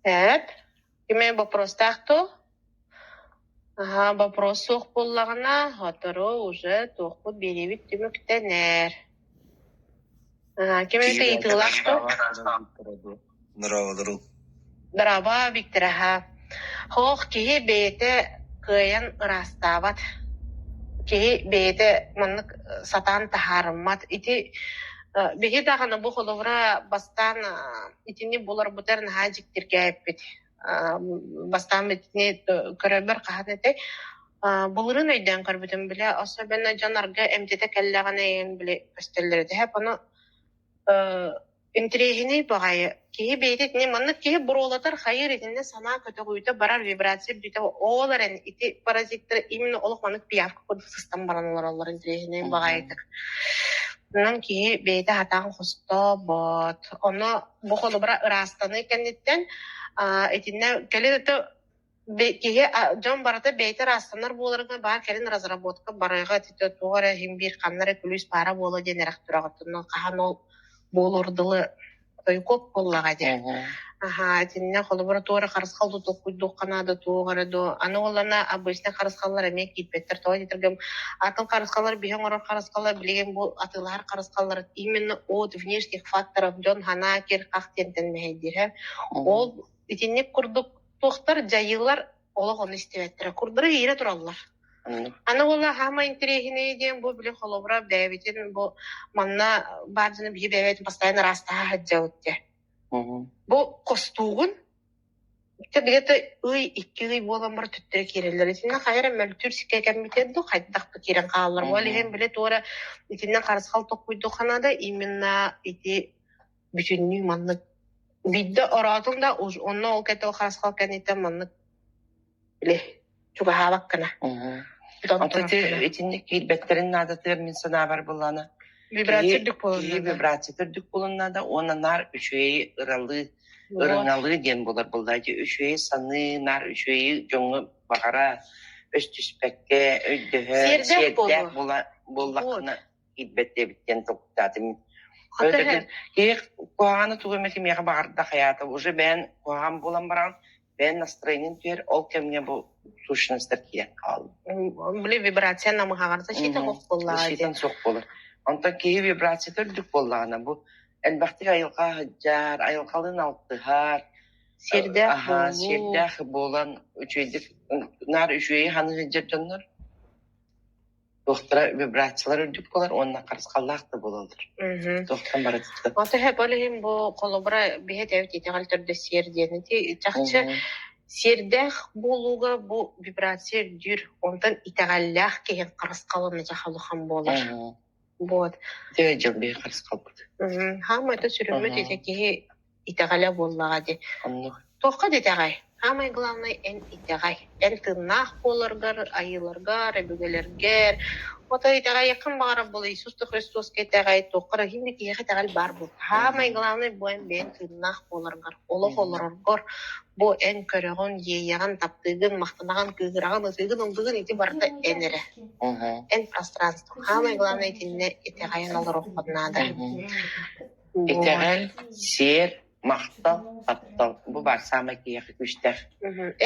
Эт, ким эмэ боппуруостаах дуу? Аһаа, боппуруос суох буоллаҕына, сотору уже туохпут биэриибит түмүктэнэр. Аһаа, ким эмит ыйытыылаах дуу? Здорово, Дорообо, Виктор, аһаа. Хоох киһи бэйэтэ кыайан ыраастаабат. Киһи бэйэтэ маннык сатаан таһаарыммат. Ити биһи даҕаны бу холобура бастаан итини буларбытыгар наһаа дьиктиргээппит. Бастаан итини көрөрбөр хаһан этэй былырыын өйдөөн көрбүтүм бile особенно дьон арга эмтэтэ кэллэҕинэ эйигин били көстөллөр этэ ону Интэриэһинэй баҕайы, киһи бэйэтэ итини маннык киһи буруолатар хайыыр итиннэ санаа көтөҕүүтэ барар вибрация үрдүтэ ол эрэн ити паразиттар именно олох маннык пиявка курдук сыстан баран олороллор интэриэһинэй баҕайытык. Онон киһи бэйэтэ сатаан хостообот. Ону бу холобура ыраастаныы кэнниттэн итиннэ кэлин это Киһи дьон барыта бэйэтэ ыраастанар буоларыгар баар кэлин разработка барыга ититэ туох эрэ иһин биир ханна эрэ күлүүс баара буолуо диэн эрэх тураҕыттан хаһан ол буолуор дылы тойукуоп буоллаҕа дии. Аһаа итиннэ холобура туох эрэ харысхал тутуоххуйдуохха наада туох эрэ дуо аны уоллана обычнай харысхаллар эмиэ киирбэттэр тоҕо диэтэргим атын харысхаллар биһи оҥорор харысхаллар билигин бу атыылаһар харысхаллар именно от внешних факторов дьон санаа кир-хах диэнтэн мэһэйдиир ол итинник курдук туохтар дьайыылар олох ону истибэттэрэ курдары иирэ тураллар. Аны уола хаама интэриэһинэй диэн бу били холобура бэйэбитин бу манна баар дьону биһи бэйэбитин постоянно ыраастаһа сылдьабыт диэ. Бу хостуугун где-то ый икки ый буолан баран төттөрү киирэллэр. Итиннэ хайа эрэ мөлтүүр сикэ кэммитэ дуу хайдах да киирэн хааллар. Ол иһин били туора итиннэ харысхал токкуйдуххана да именно ити бүтүннүү маннык биирдэ ороотуҥ да онно ол кэтэ харысхал кэнниттэн маннык били чугаһаабаккына. Онто ити итинник киирбэттэрин наадатыгар мин санаабар буллаана Вибрация үрдүк буолун киһи вибрация үрдүк буолун наада уонна наар үчүгэйи ыралыы ырыҥалыы диэн буолар буолла ити үчүгэйи саныы наар үчүгэйи дьоҥҥо баҕара өстүспэккэ өйдөһө сиэрдээх буоллаххына киирбэт диэбит диэн толкуйдаатым. Киһи куһаҕаны тугу эмэ кимиэхэ баҕарда хайаата уже бэйэн куһаҕан буолан баран бэйэн настроениеҥ түһэр ол кэмҥэ бу сущностар киирэн хаалла. Били вибрация намыһаҕар защита суох буоллаҕа Защитан суох буолар. Онтон киһи вибрацията үрдүк буоллаҕына бу элбэхтик айылҕа сылдьар, айылҕалыын алтыһар, Сиэрдээх буолуу. Сиэрдээх буолан үчүгэйдик наар үчүгэйи ханыы сылдьар дьоннор туохтара вибрациялар үрдүк буолар уонна харысхаллаах да буолаллар. Туохтан барытыттан. Ото ол иһин бу холобура биһи этэбит итэҕэл төрдө сиэр диэн ити чахчы. Сиэрдээх буолууга бу вибрация үрдүүр, онтон итэҕэллээх киһи харысхалын дьаха улахан буолар. Вот. Дьэ, дьыл биһи харысхалбыт. Хаамай да сүрүммүт ити киһи итэҕэлэ буоллаҕа дии. Оннук. Туохха да итэҕэй. Самое главное эн итэҕэй. Эн тыыннаах буоларгар, айыыларгар, өбүгэлэргэр. Ото итэҕэйиэххин баҕарар буол Иисус Христоска итэҕэй, туохха эрэ иһин да киһиэхэ итэҕэл баар буол. Самое главное бу эн бэйэҥ тыыннаах буоларгар, олох олороргор, бу эн көрөҕүн, иэйэҕин, таптыыгын, махтанаҕын, кыыһыраҕын, ытыыгын, ыллыгын ити барыта эн эрэ. Эн пространство. Самое главное итиннэ итэҕэйэн олоруоххун наада. Итэҕэл, сиэр, махтал, таптал. Бу баар саамай киһиэхэ күүстээх.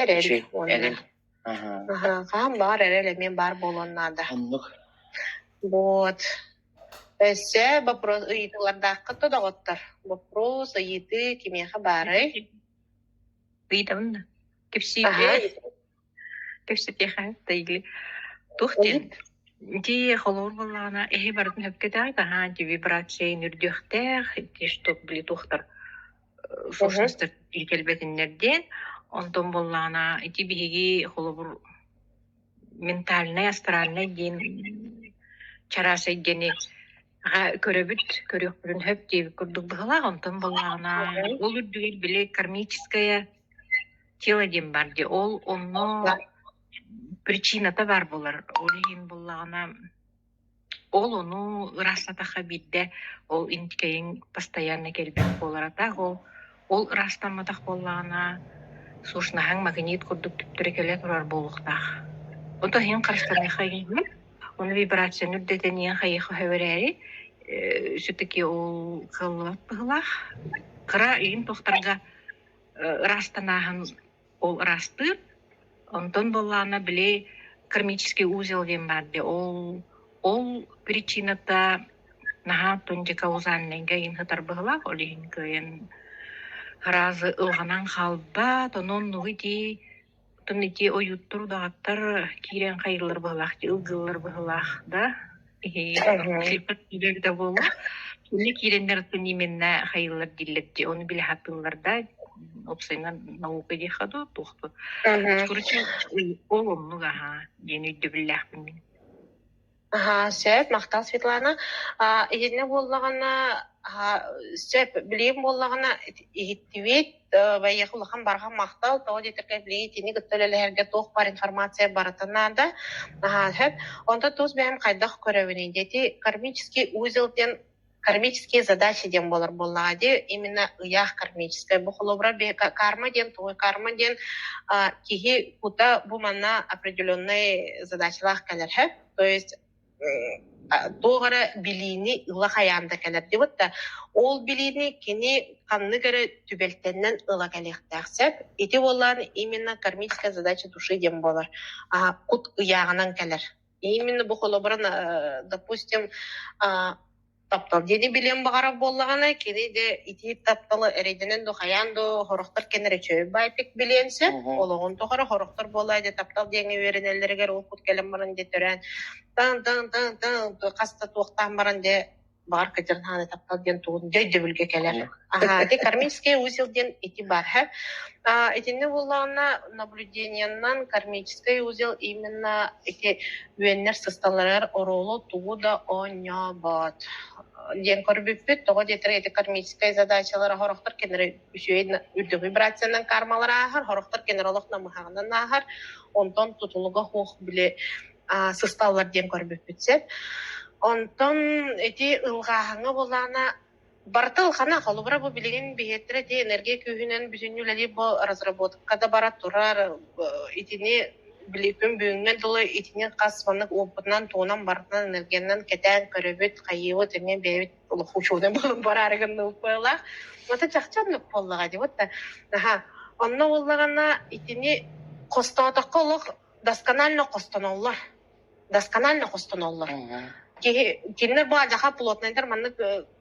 Эрэл Үчүгэй, уонна. Эрэл. Аһа. Аһа, хаһан баҕар эрэл эмиэ баар буолуон наада. Оннук. Вот. Өссө вопрос ыйытыылардааххыт да доҕоттор? Вопрос, ыйытыы кимиэхэ баарый? Ыйытабын да. Аһа. Кэпсииргэ кэпсэтиэхэ или туох диэн ити холобур буоллаҕына эһи барытын сөпкө этэҕит аһаа ити вибрация үрдүөхтээх ити что били туохтар сущностар кэлбэтиннэр диэн онтон буоллаҕына ити биһиги холобур ментальнай астральнай диэн чараас эйгэни көрөбүт көрүөхпүтүн сөп диэбит курдук быһыылаах онтон буоллаҕына ол үрдүгэр били кармическая тело диэн баар дии ол онно причината баар буолар ол иһин буоллаҕына ол ону ыраастатахха биирдэ ол интикэйиҥ постоянно кэлбэт буолар а так ол ол ыраастамматах буоллаҕына сушнаһаҥ магнит курдук түптэрэ кэлэ турар буолуохтаах ото иһин харыстаныахха иһин ону вибрацияны үрдэтэниэн хайыха сөбөрээри все-таки ол кыаллыбат быһыылаах кыра иһин тохтарга ыраастанааһын ол ыраастыыр. Онтон буоллаҕына били кармический узел диэн баар дии ол ол причината наһаа тунди каузальныйга иһин сытар быһыылаах ол иһин кыайан сразу ылҕанан хаалбат онон нугу ити оттон ити ойууттар удаҕаттар киирэн хайыыллар быһыылаах дии ылгыыллар быһыылаах да эбитэ буолуо. Иннэ киирэннэр оттон именно хайыыллар дииллэр дии, ону билэ сатыыллар да, уопсайынан наука диэххэ дуу, туох дуу. Короче, ол оннук аһаа диэн өйдөбүллээхпин мин. Аһаа, сөп, махтал Светлана. А, иһиннэ буоллаҕына, аһаа, сөп, билигин буоллаҕына иһиттибит, Байыаха улахан барҕа махтал, тоҕо диэтэргэ билигин итини кытта үлэлэһэргэ туох баар информация барыта наада. Аһаа, сөп. Онтон тус бэйэм хайдах көрөбүнүй диэти кармический узел диэн кармические задачи диэн буолар буоллаҕа дии именно ыйаах кармическай бу холобура карма диэн тугуй карма диэн киһи кута бу манна определенный задачалаах кэлэр то есть туох эрэ билиини ыла хайаан да кэлэр дибит да ол билиини кини ханнык эрэ түбэлтэннэн ыла кэлиэхтээх сөп ити буоллаан именно кармическая задача души диэн буолар кут ыйааҕынан кэлэр именно бу холобура допустим таптал диэни билиэн баҕарар буоллаҕына, кини де ити тапталы эрэйдэнэн ду хайаан ду хорохтор кэннэрэ үчүгэй баайпик билиэн сөп. Олоҕун тухары хорохтор буолаа де таптал диэҥҥэ үөрэнэллэригэр ол кут кэлэн баран де төрөөн таҥ таҥ таҥ таҥ хаста туохтаан баран де баҕар кытырын хааны таптал диэн тугун дьэ өйдөбүлгэ кэлэр. Аха, ити кармический узел диэн ити бар һэ. Итиннэ буоллаҕына наблюдениеннан кармический узел именно ити үөннэр сысталларыгар оруолу тугу да оонньообот диэн көрбүппүт. Тоҕо диэтэр ити кармическай задачалара сорохтор кинилэр үчүгэй үрдүк вибрациянан кармалар ааһар, сорохтор кинилэр олох намыһаҕынан ааһар. Онтон тутулуга суох били сысталлар диэн көрбүппүт сөп. Онтон ити ылҕааһыҥҥа буоллаҕына барыта ылхана холобура бу билигин биһиэттэрэ ити энергия күүһүнэн бүтүннүү үлэлиир бу разработка да бара турар итини биликпин бүгүҥҥэ дылы итини хас маннык уопутунан тугунан барытынан энергиянан кэтээн көрөбүт хайыыбыт эмиэ бэйэбит олох учуонай буолан бараары гынныбыт быһыылаах это чахчы оннук буоллаҕа дии вот аха онно буоллаҕына итини хостоотоххо олох досконально хостоноллор досконально хостоноллор. Киһи кинилэр бу алдьархай плотнайдар маннык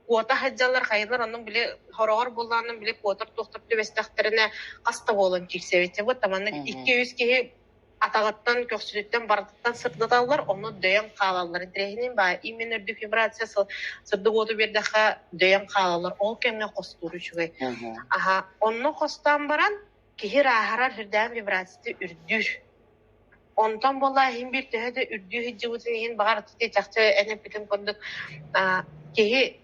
куота сылдьаллар хайалар оннук били хороҕор буоллаҕына били куотар туохтар түбэстэхтэринэ хас да буолан киирсэбит вот маннык икки-үс киһи атаҕыттан көхсүтүттэн барытыттан сырдаталлар онно дөйөн хаалаллар интэриэһинэй баа именно үрдүк вибрация сырдык уоту биэрдэххэ дөйөн хаалаллар ол кэмҥэ хостуур үчүгэй аха онно хостоон баран. Киһи ырааһырар сүрдээх вибрацията үрдүүр. Онтон буолла иһин биир төһө да үрдүү сылдьыбытын иһин баҕар ити чахчы эн эппитин курдук киһи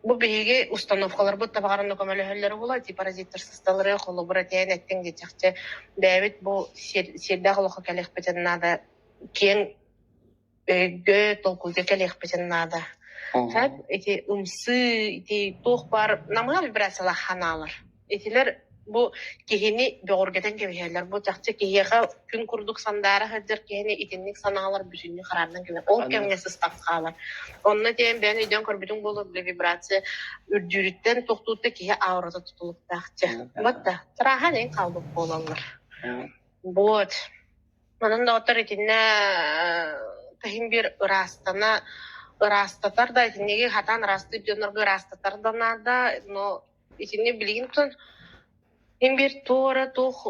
бу биһиги установкаларбыт да баҕар онно көмөлөһөллөрө буолуо ити паразиттар сысталары холобура тээн эттиҥ дии чахчы бэйэбит бу сиэрдээх олоххо кэлиэхпитин наада киэҥ өйгө толкуйга кэлиэхпитин наада. Сөп ити ымсыы, ити туох баар намыһах вибрациялаах ханаалар. Итилэр бу киһини бөҕөргөтөн кэбиһэллэр. Бу чахчы киһиэхэ күн курдук сандаара сылдьар киһини итинник санаалар бүтүннүү хараардан кэлэр. Ол кэмҥэ сыстан хаалар. Онно диэн бэйэн өйдөөн көрбүтүҥ буолуо, били вибрация үрдүүрүттэн тохтуутта киһи аурата тутулуктаах дьэ. Вот да, чарааһан эн хаалбыт буолаллар. Вот. Манан доҕоттор итиннэ таһым биир ыраастана ыраастатар да итинниги хатаан ыраастыыр дьоннорго ыраастатар да наада, но итинни билигин тон син биир туора туох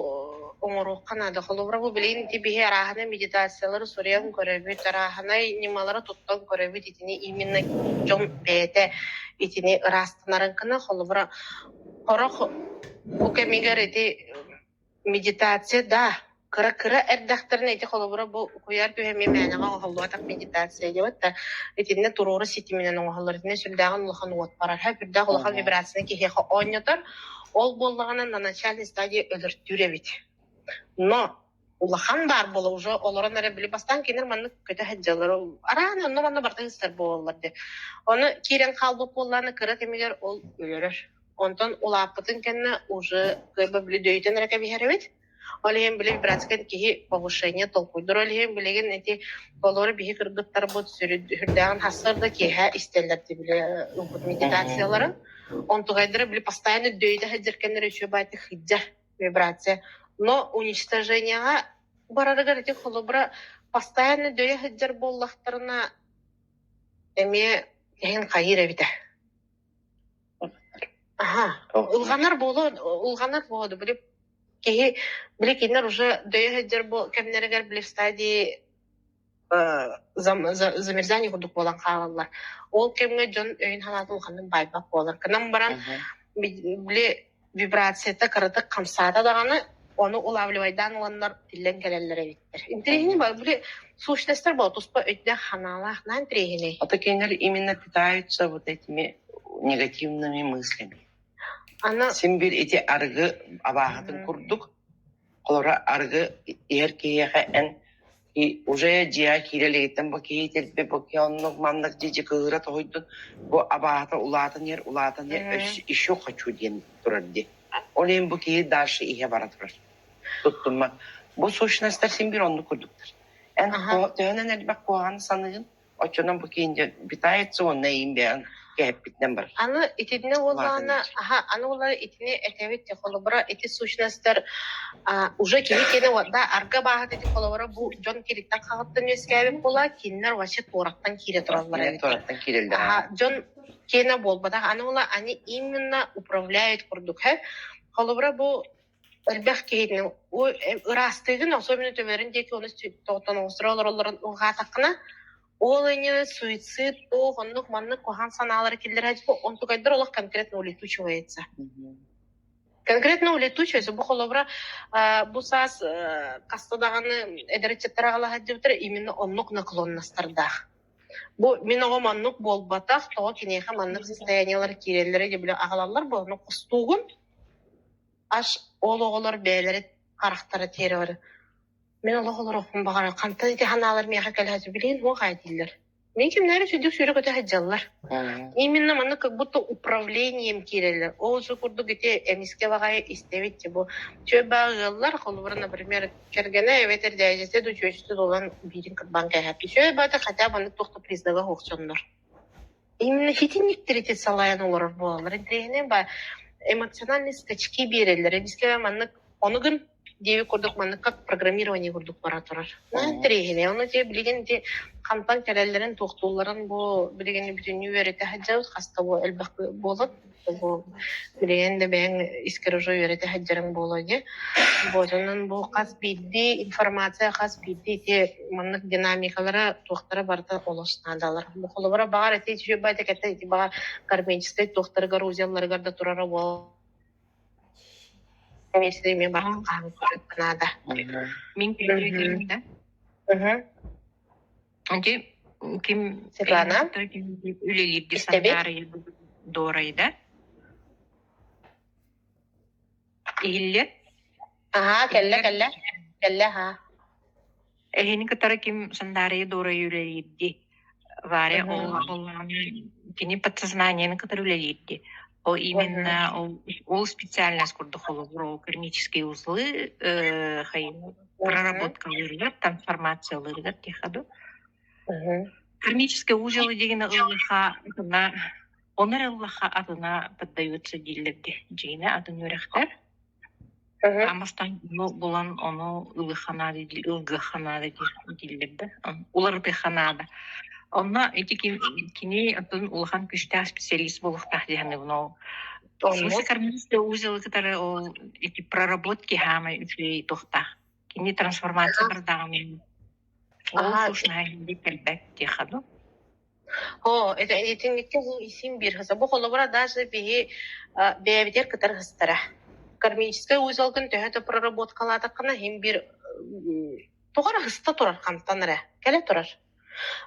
оҥоруохха наада. Холобура бу билигин ити биһи арааһынай медитациялары суруйан көрөбүт, арааһынай ньымалары туттан көрөбүт итини именно дьон бэйэтэ итини ыраастанарын гына холобура сорох бу кэмигэр ити Медитация да, кыра-кыра эрдэхтэринэ ити холобура бу куйаар түһэ эмиэ мээнэҕэ оҥоһуллубатах медитация диэбит да, итиннэ туруору ситиминэн оҥоһуллар, итиннэ сүрдээҕин улахан уот барар, сүрдээх улахан вибрацияны киһиэхэ оонньотор, ол буоллаҕына на начальной стадии өлөртүүр эбит. Но улахан баар буола уже олорон эрэ били бастаан кинилэр маннык көтө сылдьаллар, араан онно-манна барыта сыстар буолаллар дии. Ону киирэн хаалбыт буоллаҕына кыра кэмигэр ол өлөрөр. Онтон улааппытын кэннэ уже кыайба били дөйүтэн эрэ кэбиһэр эбит. Ол иһин били вибрация киһи повышение толкуйдуур. Ол иһин билигин ити толору биһи кыргыттарбыт сүрдээҕин хассар да киэһэ истэллэр дии били ылбыт медитацияларын. Онтугайдара били постоянно дөйүтэ сылдьар кэннэрэ үчүгэй баайдык сылдьар вибрация. Но уничтожениеҕа барарыгар ити холобура постоянно дөйө сылдьар буоллахтарына эмиэ иһин хайыыр эбитэ. Аха, ылҕанар буолуо, ылҕанар буолуо, били киһи били кинилэр уже дөйө сылдьар бу кэмнэригэр били стадии замерзание курдук буолан хаалаллар. Ол кэмҥэ дьон өйүн санаатын улаханнык байбат буолар. Гынан баран били вибрацията кыратык хамсаата даҕаны ону улавливайдаан ыланнар тиллэн кэлэллэр эбиттэр. Интэриэһинэй ба били сущностар буола туспа өйдөөх ханаалаах наан интэриэһинэй. А такие именно питаются вот этими негативными мыслями. Аны Син бир ити арыгы абааһытын курдук, холобура арыгы иһэр киһиэхэ эн и уже дьиэҕэ киирэ илигиттэн бу киһи итирбит, бу киһи оннук маннык дьи кыыһыра тоһуйдун, бу абааһыта улаатан иһэр, улаатан иһэр, өссө еще хочу диэн турар дии. Ол иһин бу киһи дальше иһэ бара турар. Туттумма. Бу сущностар син биир оннук курдуктар. Эн төһөнөн элбэх куһаҕаны саныыгын, оччонон бу киһи питается уонна эйин бэйэн кэһэппитинэн барар. Аны итиннэ Улаатан уоллаҕына, иһэр. аха, аны уоллара итини этэбит холобура ити сущностар уже киһи киэнэ да арга бааһыт ити холобура бу дьон кириттэн хаҕыттан үөскээбит буола кинилэр вообще туораттан киирэ тураллар Кинилэр эбит. туораттан киирэллэр. Аха, дьон киэнэ буолбатах. Аны уола они именно управляют курдук һэ. Холобура бу элбэх киһини ыраастыыгын особенно төбөлөрүн диэки ону тоҕоноҕостро олороллорун уҕаатаххына ол иннинэ суицид туох оннук маннык куһаҕан санаалары киллэрээччи онтукайдар олох конкретно улетучивается. Конкретно улетучивается. Бу холобура бу саас хаста даҕаны эдэр ыччаттар аҕалаһа именно оннук наклонностардаах. Бу мин оҕом оннук буолбатах, тоҕо киниэхэ маннык состояниелар киирэллэрэ диye бile аҕалаллар бу оннук хостуугун аж ол оҕолор бэйэлэрэ харахтара тиэрэ барар. Мин олох олоруохпун баҕарар. Хантан ити санаалар миэхэ кэлэ билигин суох аайы дииллэр. Мин кимнээри сүдүк сүүрэ көтө сылдьаллар. Именно маннык как будто управлением киирэллэр. Ол же курдук ити эмискэ баҕайы истэбит бу чүө баа ыаллар, холобура, например, кэргэнэ эбэтэр дьээдьэтэ да чүөчүтэ долан биирин кырбаан кээһэппит. Үчүгэй баҕайы хотя бы маннык туох да признага суох дьоннор. Именно итинниктэр ити салайан олорор буолаллар. Интэриэһинэй ба эмоциональный скачки биэрэллэр. Эмискэ маннык ону гын диэбит курдук маннык как программирование курдук бара турар. Интэриэһинэй. Ону те билигин ити хантан кэлэллэрин, туохтуулларын бу билигин бүтүннүү үөрэтэ сылдьабыт. Хаста бу элбэх буолан бу билигин да бэйэҥ искэр уже үөрэтэ сылдьарыҥ буолуо дии. Буотунан бу хас биирдии информация, хас биирдии ити маннык динамикалара, туохтара барыта олус наадалар. Бу холобура баҕар ити үчүгэй кэтэ ити баҕар кармическай туохтарыгар узелларыгар да турара буолар. Миэстэ эмиэ баран хаһан көрүөххэ наада. Мин күнү да. Ити ким Светлана үлэлиирди истэбит? Дуорайда. Иһиллэр. Аһаа, кэллэ, кэллэ. Кэллэ, аһаа. Эһини кытары ким Сандаарыйа Дуорай үлэлиирди. Варя ол кини подсознаниены кытары үлэлиирди. Ол именно ол, ол специальность курдук холобур ол кармические узлы э, проработкалыырыгар, трансформациялыырыгар тиэхэду. Кармический узел дигин ыллаха атына онор ыллаха атына поддаются дииллэрди. Дьиҥинэ атын үөрэхтэр. Амастан булан ону ылыха наада диир, ылгыаха наада дииллэр да, уларытыаха наада. Онно ити кини атын улахан күүстээх специалист буолуохтаах дии саныыбын ол. Смысле кармический узел кытары ол ити проработки хаамай үчүгэй туохтаах. Кини трансформация бардаҕын ол сушнаһа кэлбэт диэхэ дуу. Оо, это итинникке бу исин биир хаса. Бу холобура даже биһи бэйэбитигэр кытары хыстара. Кармическай узелгын төһө да проработкалаатаххына иһин биир тоҕо эрэ хыста турар хантан эрэ. Кэлэ турар.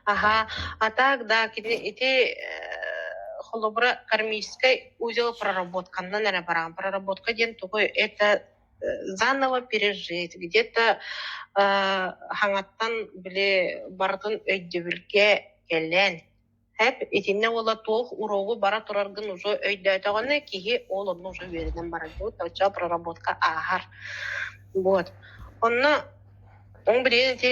Аха, а так да кини ити холобура кармическай узел проработканнан эрэ бараҕын. Проработка диэн тугуй? Это заново пережить, где-то хаҥаттан били барытын өйдөбүлгэ кэлэн хэп итиннэ уола туох уруогу бара тураргын уже өйдөөтөҕүнэ киһи ол онно уже үөрэнэн барар оччо проработка ааһар вот онно ол билигин ити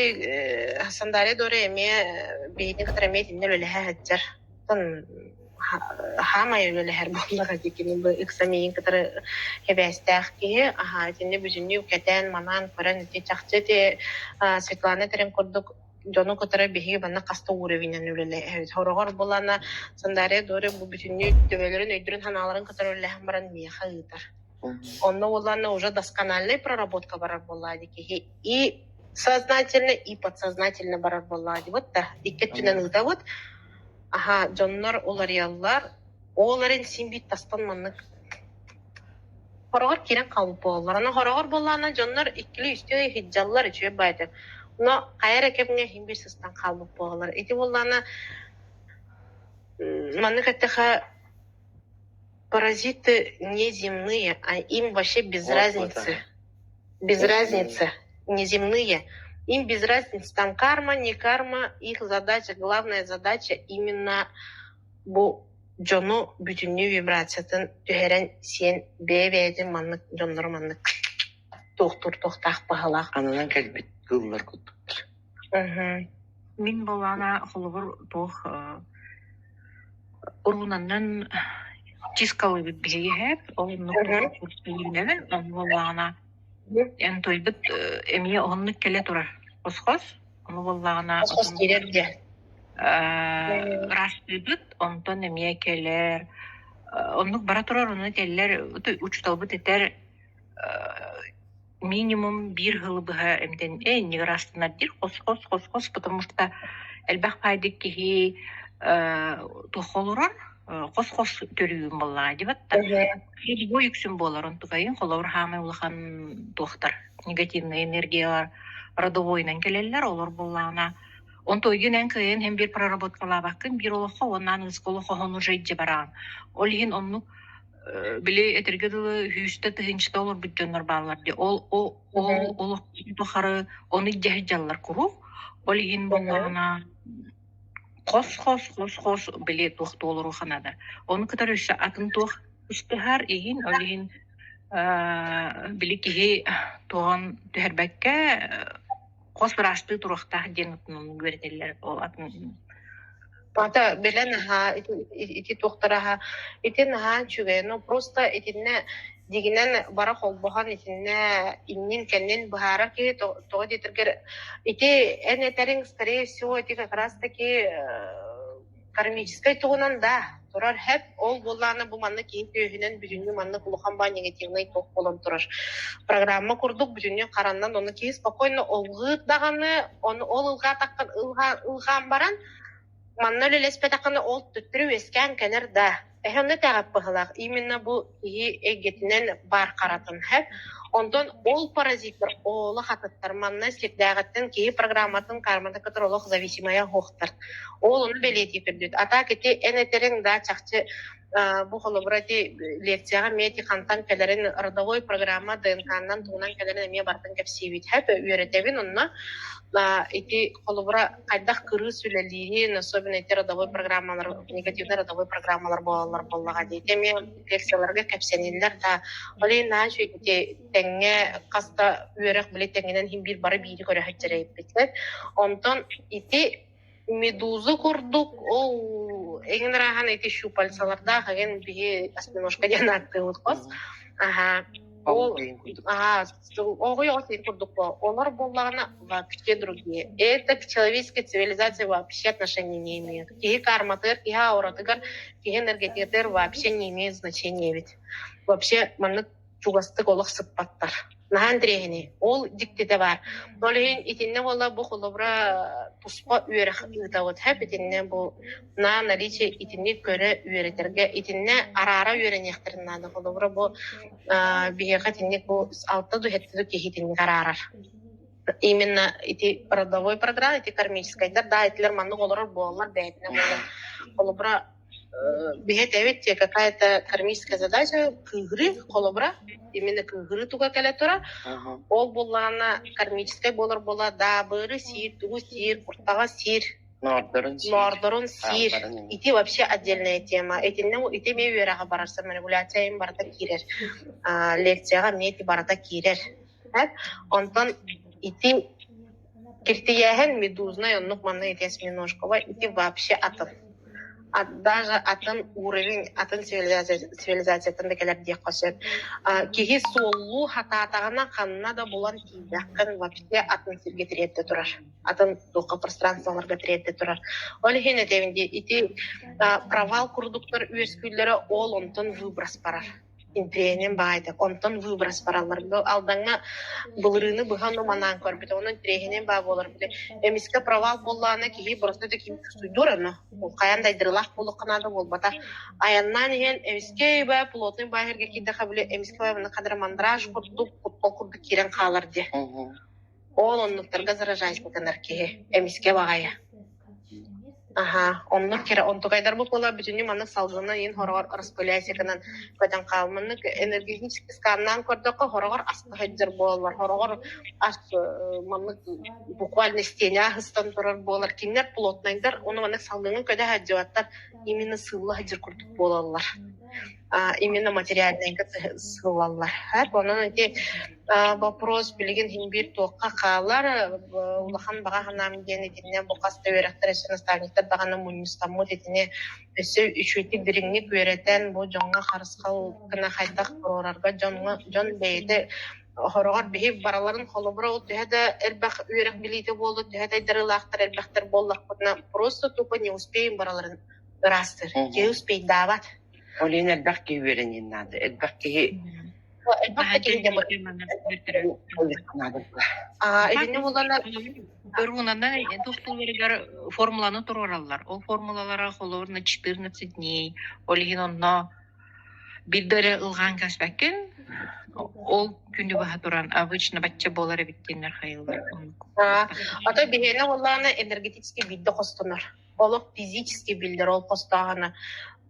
Сандария Дори эмиэ биһигини кытары эмиэ итиннэ үлэлэһэ сылдьар хаамай үлэлэһэр буоллаҕа дии кини бу ыкса миигин кытары кэбээстээх киһи аһаа итиннэ бүтүннүү кэтээн-манаан көрөн ити чахчы ити Светлана этэрин курдук дьону кытары биһиги манна хаста уровенынан үлэлэһэбит. Сороҕор булана Сандария Дори бу бүтүннүү төбөлөрүн өйдөрүн-санааларын кытары үлэлэһэн баран миэхэ ыытар. Онно буоллаҕына уже доскональная проработка барар буоллаҕа дии киһи и сознательно, и подсознательно барар буоллаҕа дии вот да икки өттүнэн ыытабыт. Аһа, дьоннор уларыйаллар. Ол эрэн син биир тастан маннык хороҕор киирэн хаалбыт буолаллар. Аны хороҕор буоллаҕына дьоннор иккилии-үстүү ый сылдьаллар үчүгэй баайдык. Но хайа эрэ кэмҥэ иһин биир сыстан хаалбыт буолаллар. Ити буоллаҕына маннык эттэххэ паразиты неземные, а им вообще без Вот, вот, разницы. ага. Без разницы. Неземные. Им без разницы, там карма, не карма, их задача, главная задача именно бу дьону бүтүннүү вибрациятын түһэрэн сиэн бэйэ-бэйэтин маннык дьоннору маннык туохтуур туохтаах баһылаах. Ананан кэлбит кыыллар курдуктар. Мгм. Мин буоллаҕына холобур туох уруунаннан чискалыыбыт биһиги иһэр, ол оннук курсуйунабын, онно буоллаҕына эн тойбут эмиэ уһуннук кэлэ турар хос-хос, ону буоллаҕына Хос-хос киирэр дьэ. ыраастыыбыт, онтон эмиэ кэлэр, оннук бара турар, ону этэллэр, учууталбыт этэр минимум биир сылы быһа эмтэн э иннигэр астынар диир хос-хос хос-хос потому что элбэх баайдык киһи туохха олорор хос-хос төрүүгүн буоллаҕа дии батта любой үксүн буолар онтукайын холобур хаамай улахан туохтар негативная энергиялар родовойунан кэлэллэр олор буоллаҕына онтуойгун эн кыайан һин биир проработкалаабаккын биир олоххо уонна аныгыскы олоххо оһон уже илдьэ бараҕын ол иһин оннук били этэргэ дылы сүүстэ тыһыынчата олорбут дьоннор бааллар дии. Ол ол олох тухары ону илдьэ сылдьаллар куруук. Ол иһин буоллаҕына хос-хос хос-хос били туох туолуруха наада. Ону кытары өссө атын туох ыстыһар иһин, ол иһин били киһи туоҕун түһэрбэккэ хос быраастыы туруохтаах диэн үөрэтэллэр ол атын Ата билэн аһаа ити ити туохтара аһаа ити наһаа үчүгэй ну просто итиннэ дьиҥинэн бара холбоһон итиннэ иннин-кэннин быһаарар киһи тоҕо диэтэргэр ити эн этэриҥ скорее всего ити как раз таки кармическай туһунан да турар хэп ол буоллаҕына бу маннык киһи түөһүнэн бүтүннүү маннык улахан баа негативнай туох буолан турар программа курдук бүтүннүү хараннан ону киһи спокойно ылгыыр даҕаны ону ол ылҕаатаххын ылҕаан баран манна үлэлэспэтэххинэ ол төттөрү үөскээн кэлэр да. Эһэ онно итэҕэп быһыылаах. Именно бу киһи эйгэтинэн баар харатын һэ. Онтон ол паразиттар олох атыттар. Манна сирдээҕиттэн киһи программатын карматын кытары олох зависимая суохтар. Ол ону бэлиэтии көрдүт. А так ити эн этэриҥ да чахчы бу холобура ити лекцияҕа эмиэ ити хантан кэлэрин родовой программа ДНК-нан тугунан кэлэрин эмиэ барытын кэпсиибит һэп үөрэтэбин онно ити холобура хайдах кырыыс үлэлиирин особенно ити родовой программалар негативный родовой программалар буолаллар буоллаҕа дии ити эмиэ лекцияларга кэпсэниллэр да ол иһин наһаа үчүгэй ити тэҥҥэ хас да үөрэх били тэҥинэн иһин биир бары биири көрө сылдьар эбиппит онтон ити Медуза курдук ол эҥин арааһын ити щупальцалардаах эҥин биһи осьминожка диэн ааттыыбыт хос. Аһаа. Ол аһаа оҕуй оҕо син курдук буо. Олор буоллаҕына вообще другие. Это к человеческой цивилизации вообще отношения не имеют. Киһи карматыгар, киһи ауратыгар, киһи энергетикатыгар вообще не имеет значения эбит. Вообще маннык чугастык олох сыппаттар. Наһаа интэриэһинэй. Ол дьиктитэ баар. Ол иһин итиннэ буола бу холобура туспа үөрэх ыытабыт һэп итиннэ бу на наличие итинник көрө үөрэтэргэ итиннэ араара үөрэниэхтэрин наада. Холобура бу биһиэхэ итинник бу алта ду сэттэ ду киһи итинник араарар. Именно ити родовой программа, ити кармическайдар, да, итилэр маннык олорор буолаллар бэйэтинэ буолар. Холобура Биһи этэбит какая-то кармическая задача кыыһырыы холобура именно кыыһырыы туга кэлэ турар. Ол буоллаҕына кармическай буолар буола даабыры сиир, тугу сиир, куртаҕа сиир, Ноордорун сиир. ноордорун сиир. Хаалларын эмиэ. Ити вообще отдельная тема. Итиннэ ити эмиэ үөрэҕэ барар, саморегуляция им барыта киирэр. Лекцияҕа эмиэ ити барыта киирэр. Онтон ити киртийээһин медузнай оннук манна ити осьминожкова ити вообще атын. Даже атын уровень, атын цивилизацияттан да кэлэр диэххэ сөп. Киһи суоллуу хатаатаҕына ханна да булан тиийбэххин вообще атын сиргэ тириэрдэ турар. Атын туохха пространстволарга тириэрдэ турар. Ол иһин этэбин дии ити провал курдуктар үөскүүллэрэ ол онтон выброс барар. Интириэһинэн баайдык. Онтон выброс бараллар. Бу Алдаҥҥа былырыыны быһа ону манаан көрбүтэ. Онон интириэһинэн баа буолар. Били эмискэ провал буоллаҕына киһи просто да ким чувствуйдуур ону. Хайаан да айдарыылаах буолуохха наада буолбатах. Айаннаан иһэн эмискэ баа плотный бааһырга киирдэххэ били эмискэ баа маны хадара мандраж курдук, куттал курдук киирэн хаалар диye. Ол оннуктарга заражайся гынар киһи эмискэ баҕайы. Аһаа, оннук кэрэ онтукайдарбыт буола бүтүннүү маннык салгыны иин хороҕор распыляйся гынан көтөн хаал. Маннык энергетически сканнаан көрдөххө хороҕор аска сылдьар буолаллар, хороҕор ас маннык буквально стеня сыстан турар буолар. Кинилэр плотнайдар, уонна маннык салгыҥҥа көтө сылдьыбаттар, именно сыылла сылдьар курдук буолаллар. Именно материальнайга сыыллаллар. Онон ити вопрос билигин иһин биир туохха хаалар, улахан баҕа санаам диэн итиннэ бу хас да үөрэхтэр өссө наставниктар даҕаны мунньустаммыт итини өссө үчүгэйдик дириҥник үөрэтэн бу дьоҥҥо харысхал гына хайдах туруорарга дьоҥҥо дьон бэйэтэ хороҕор биһи барыларын холобура ол төһө да элбэх үөрэх билиитэ буолла төһө да айдарыылаахтар элбэхтэр буоллахпытына просто тупо не успеем барыларын ыраастыыр киһи успейдаабат. Ол иһин элбэх киһи үөрэниэн наада. Элбэх киһи Элбэх да киһи Итинни буоллана Рунаны тустууларыгар формуланы туруораллар. Ол формулалара холобур на 14 дней. Ол иһин онно биирдэ эрэ ылҕаан кэспэккин. Ол күнү баһа туран обычно бачча буолар эбит диэннэр хайыллар. Ото биһиэнэ буоллаҕына энергетически биирдэ хостонор. Олох физически биллэр ол хостооһуна.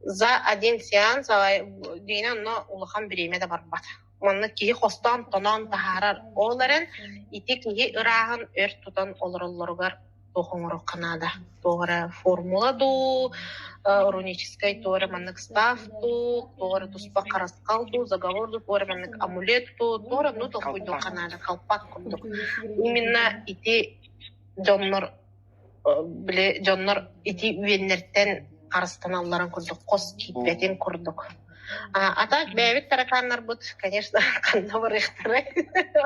За один сеанс диэни онно улахан бириэмэ да барбат. Манна киһи хостоон тоноон таһаарар. Ол эрэн ити киһи ырааһын өр тутан олороллоругар туох оҥоруохха наада. Туох эрэ формула дуу, руническай туох эрэ маннык став дуу, туох эрэ туспа харысхал дуу, заговор дуу, туох эрэ маннык амулет дуу, туох эрэ ну толкуйдуохха наада, халпак курдук. Именно ити дьоннор били дьоннор ити үөннэртэн харыстаналларын курдук хос киирбэтин курдук. А, а так бэйэбит тараканнарбыт, конечно, ханна барыахтарай.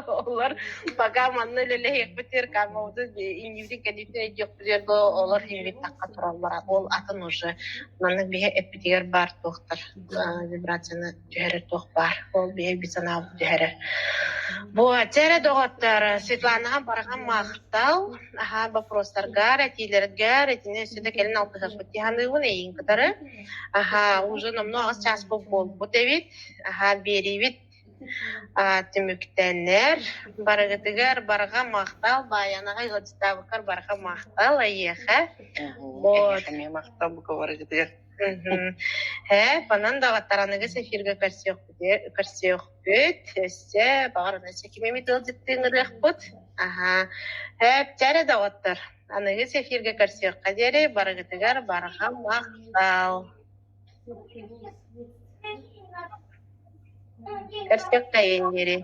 Олор пока манна үлэлэһиэхпитигэр, камабытын иннибитин кэннибитин өйдүөхпүтүгэр дылы олор иһибит тахха тураллара. Ол атын уже маннык биһи эппитигэр баар туохтар вибрацияны түһэрэр туох баар. Ол биһи бит санаабыт түһэрэр. Бу эрэ доҕоттор, Светланаҕа барҕа махтал. Аха вопростаргар, этиилэргэр, итини өссө да кэлин алтыһыахпыт дии саныыбын эйиин кытары. Аха, уже номнуо аҕыс чаас буолбут эбит. Аха, биэриибит түмүктэнэр. Барыгытыгар барҕа махтал, Баайанаҕа ыалдьыттаабыккар барҕа махтал эйиэхэ. Вот. Эйиэхэ эмиэ махтал бука барыгытыгар. Ээ, онон доҕоттор аныгыс эфиргэ көрсүөхпүт. Өссө баҕар өссө ким эмит ыалдьыттыы ыҥырыахпыт. Аһаа. Ээ, чэ эрэ доҕоттор, аныгыс эфиргэ көрсүөххэ диэри барыгытыгар барҕа махтал. Көрсүөххэ диэри.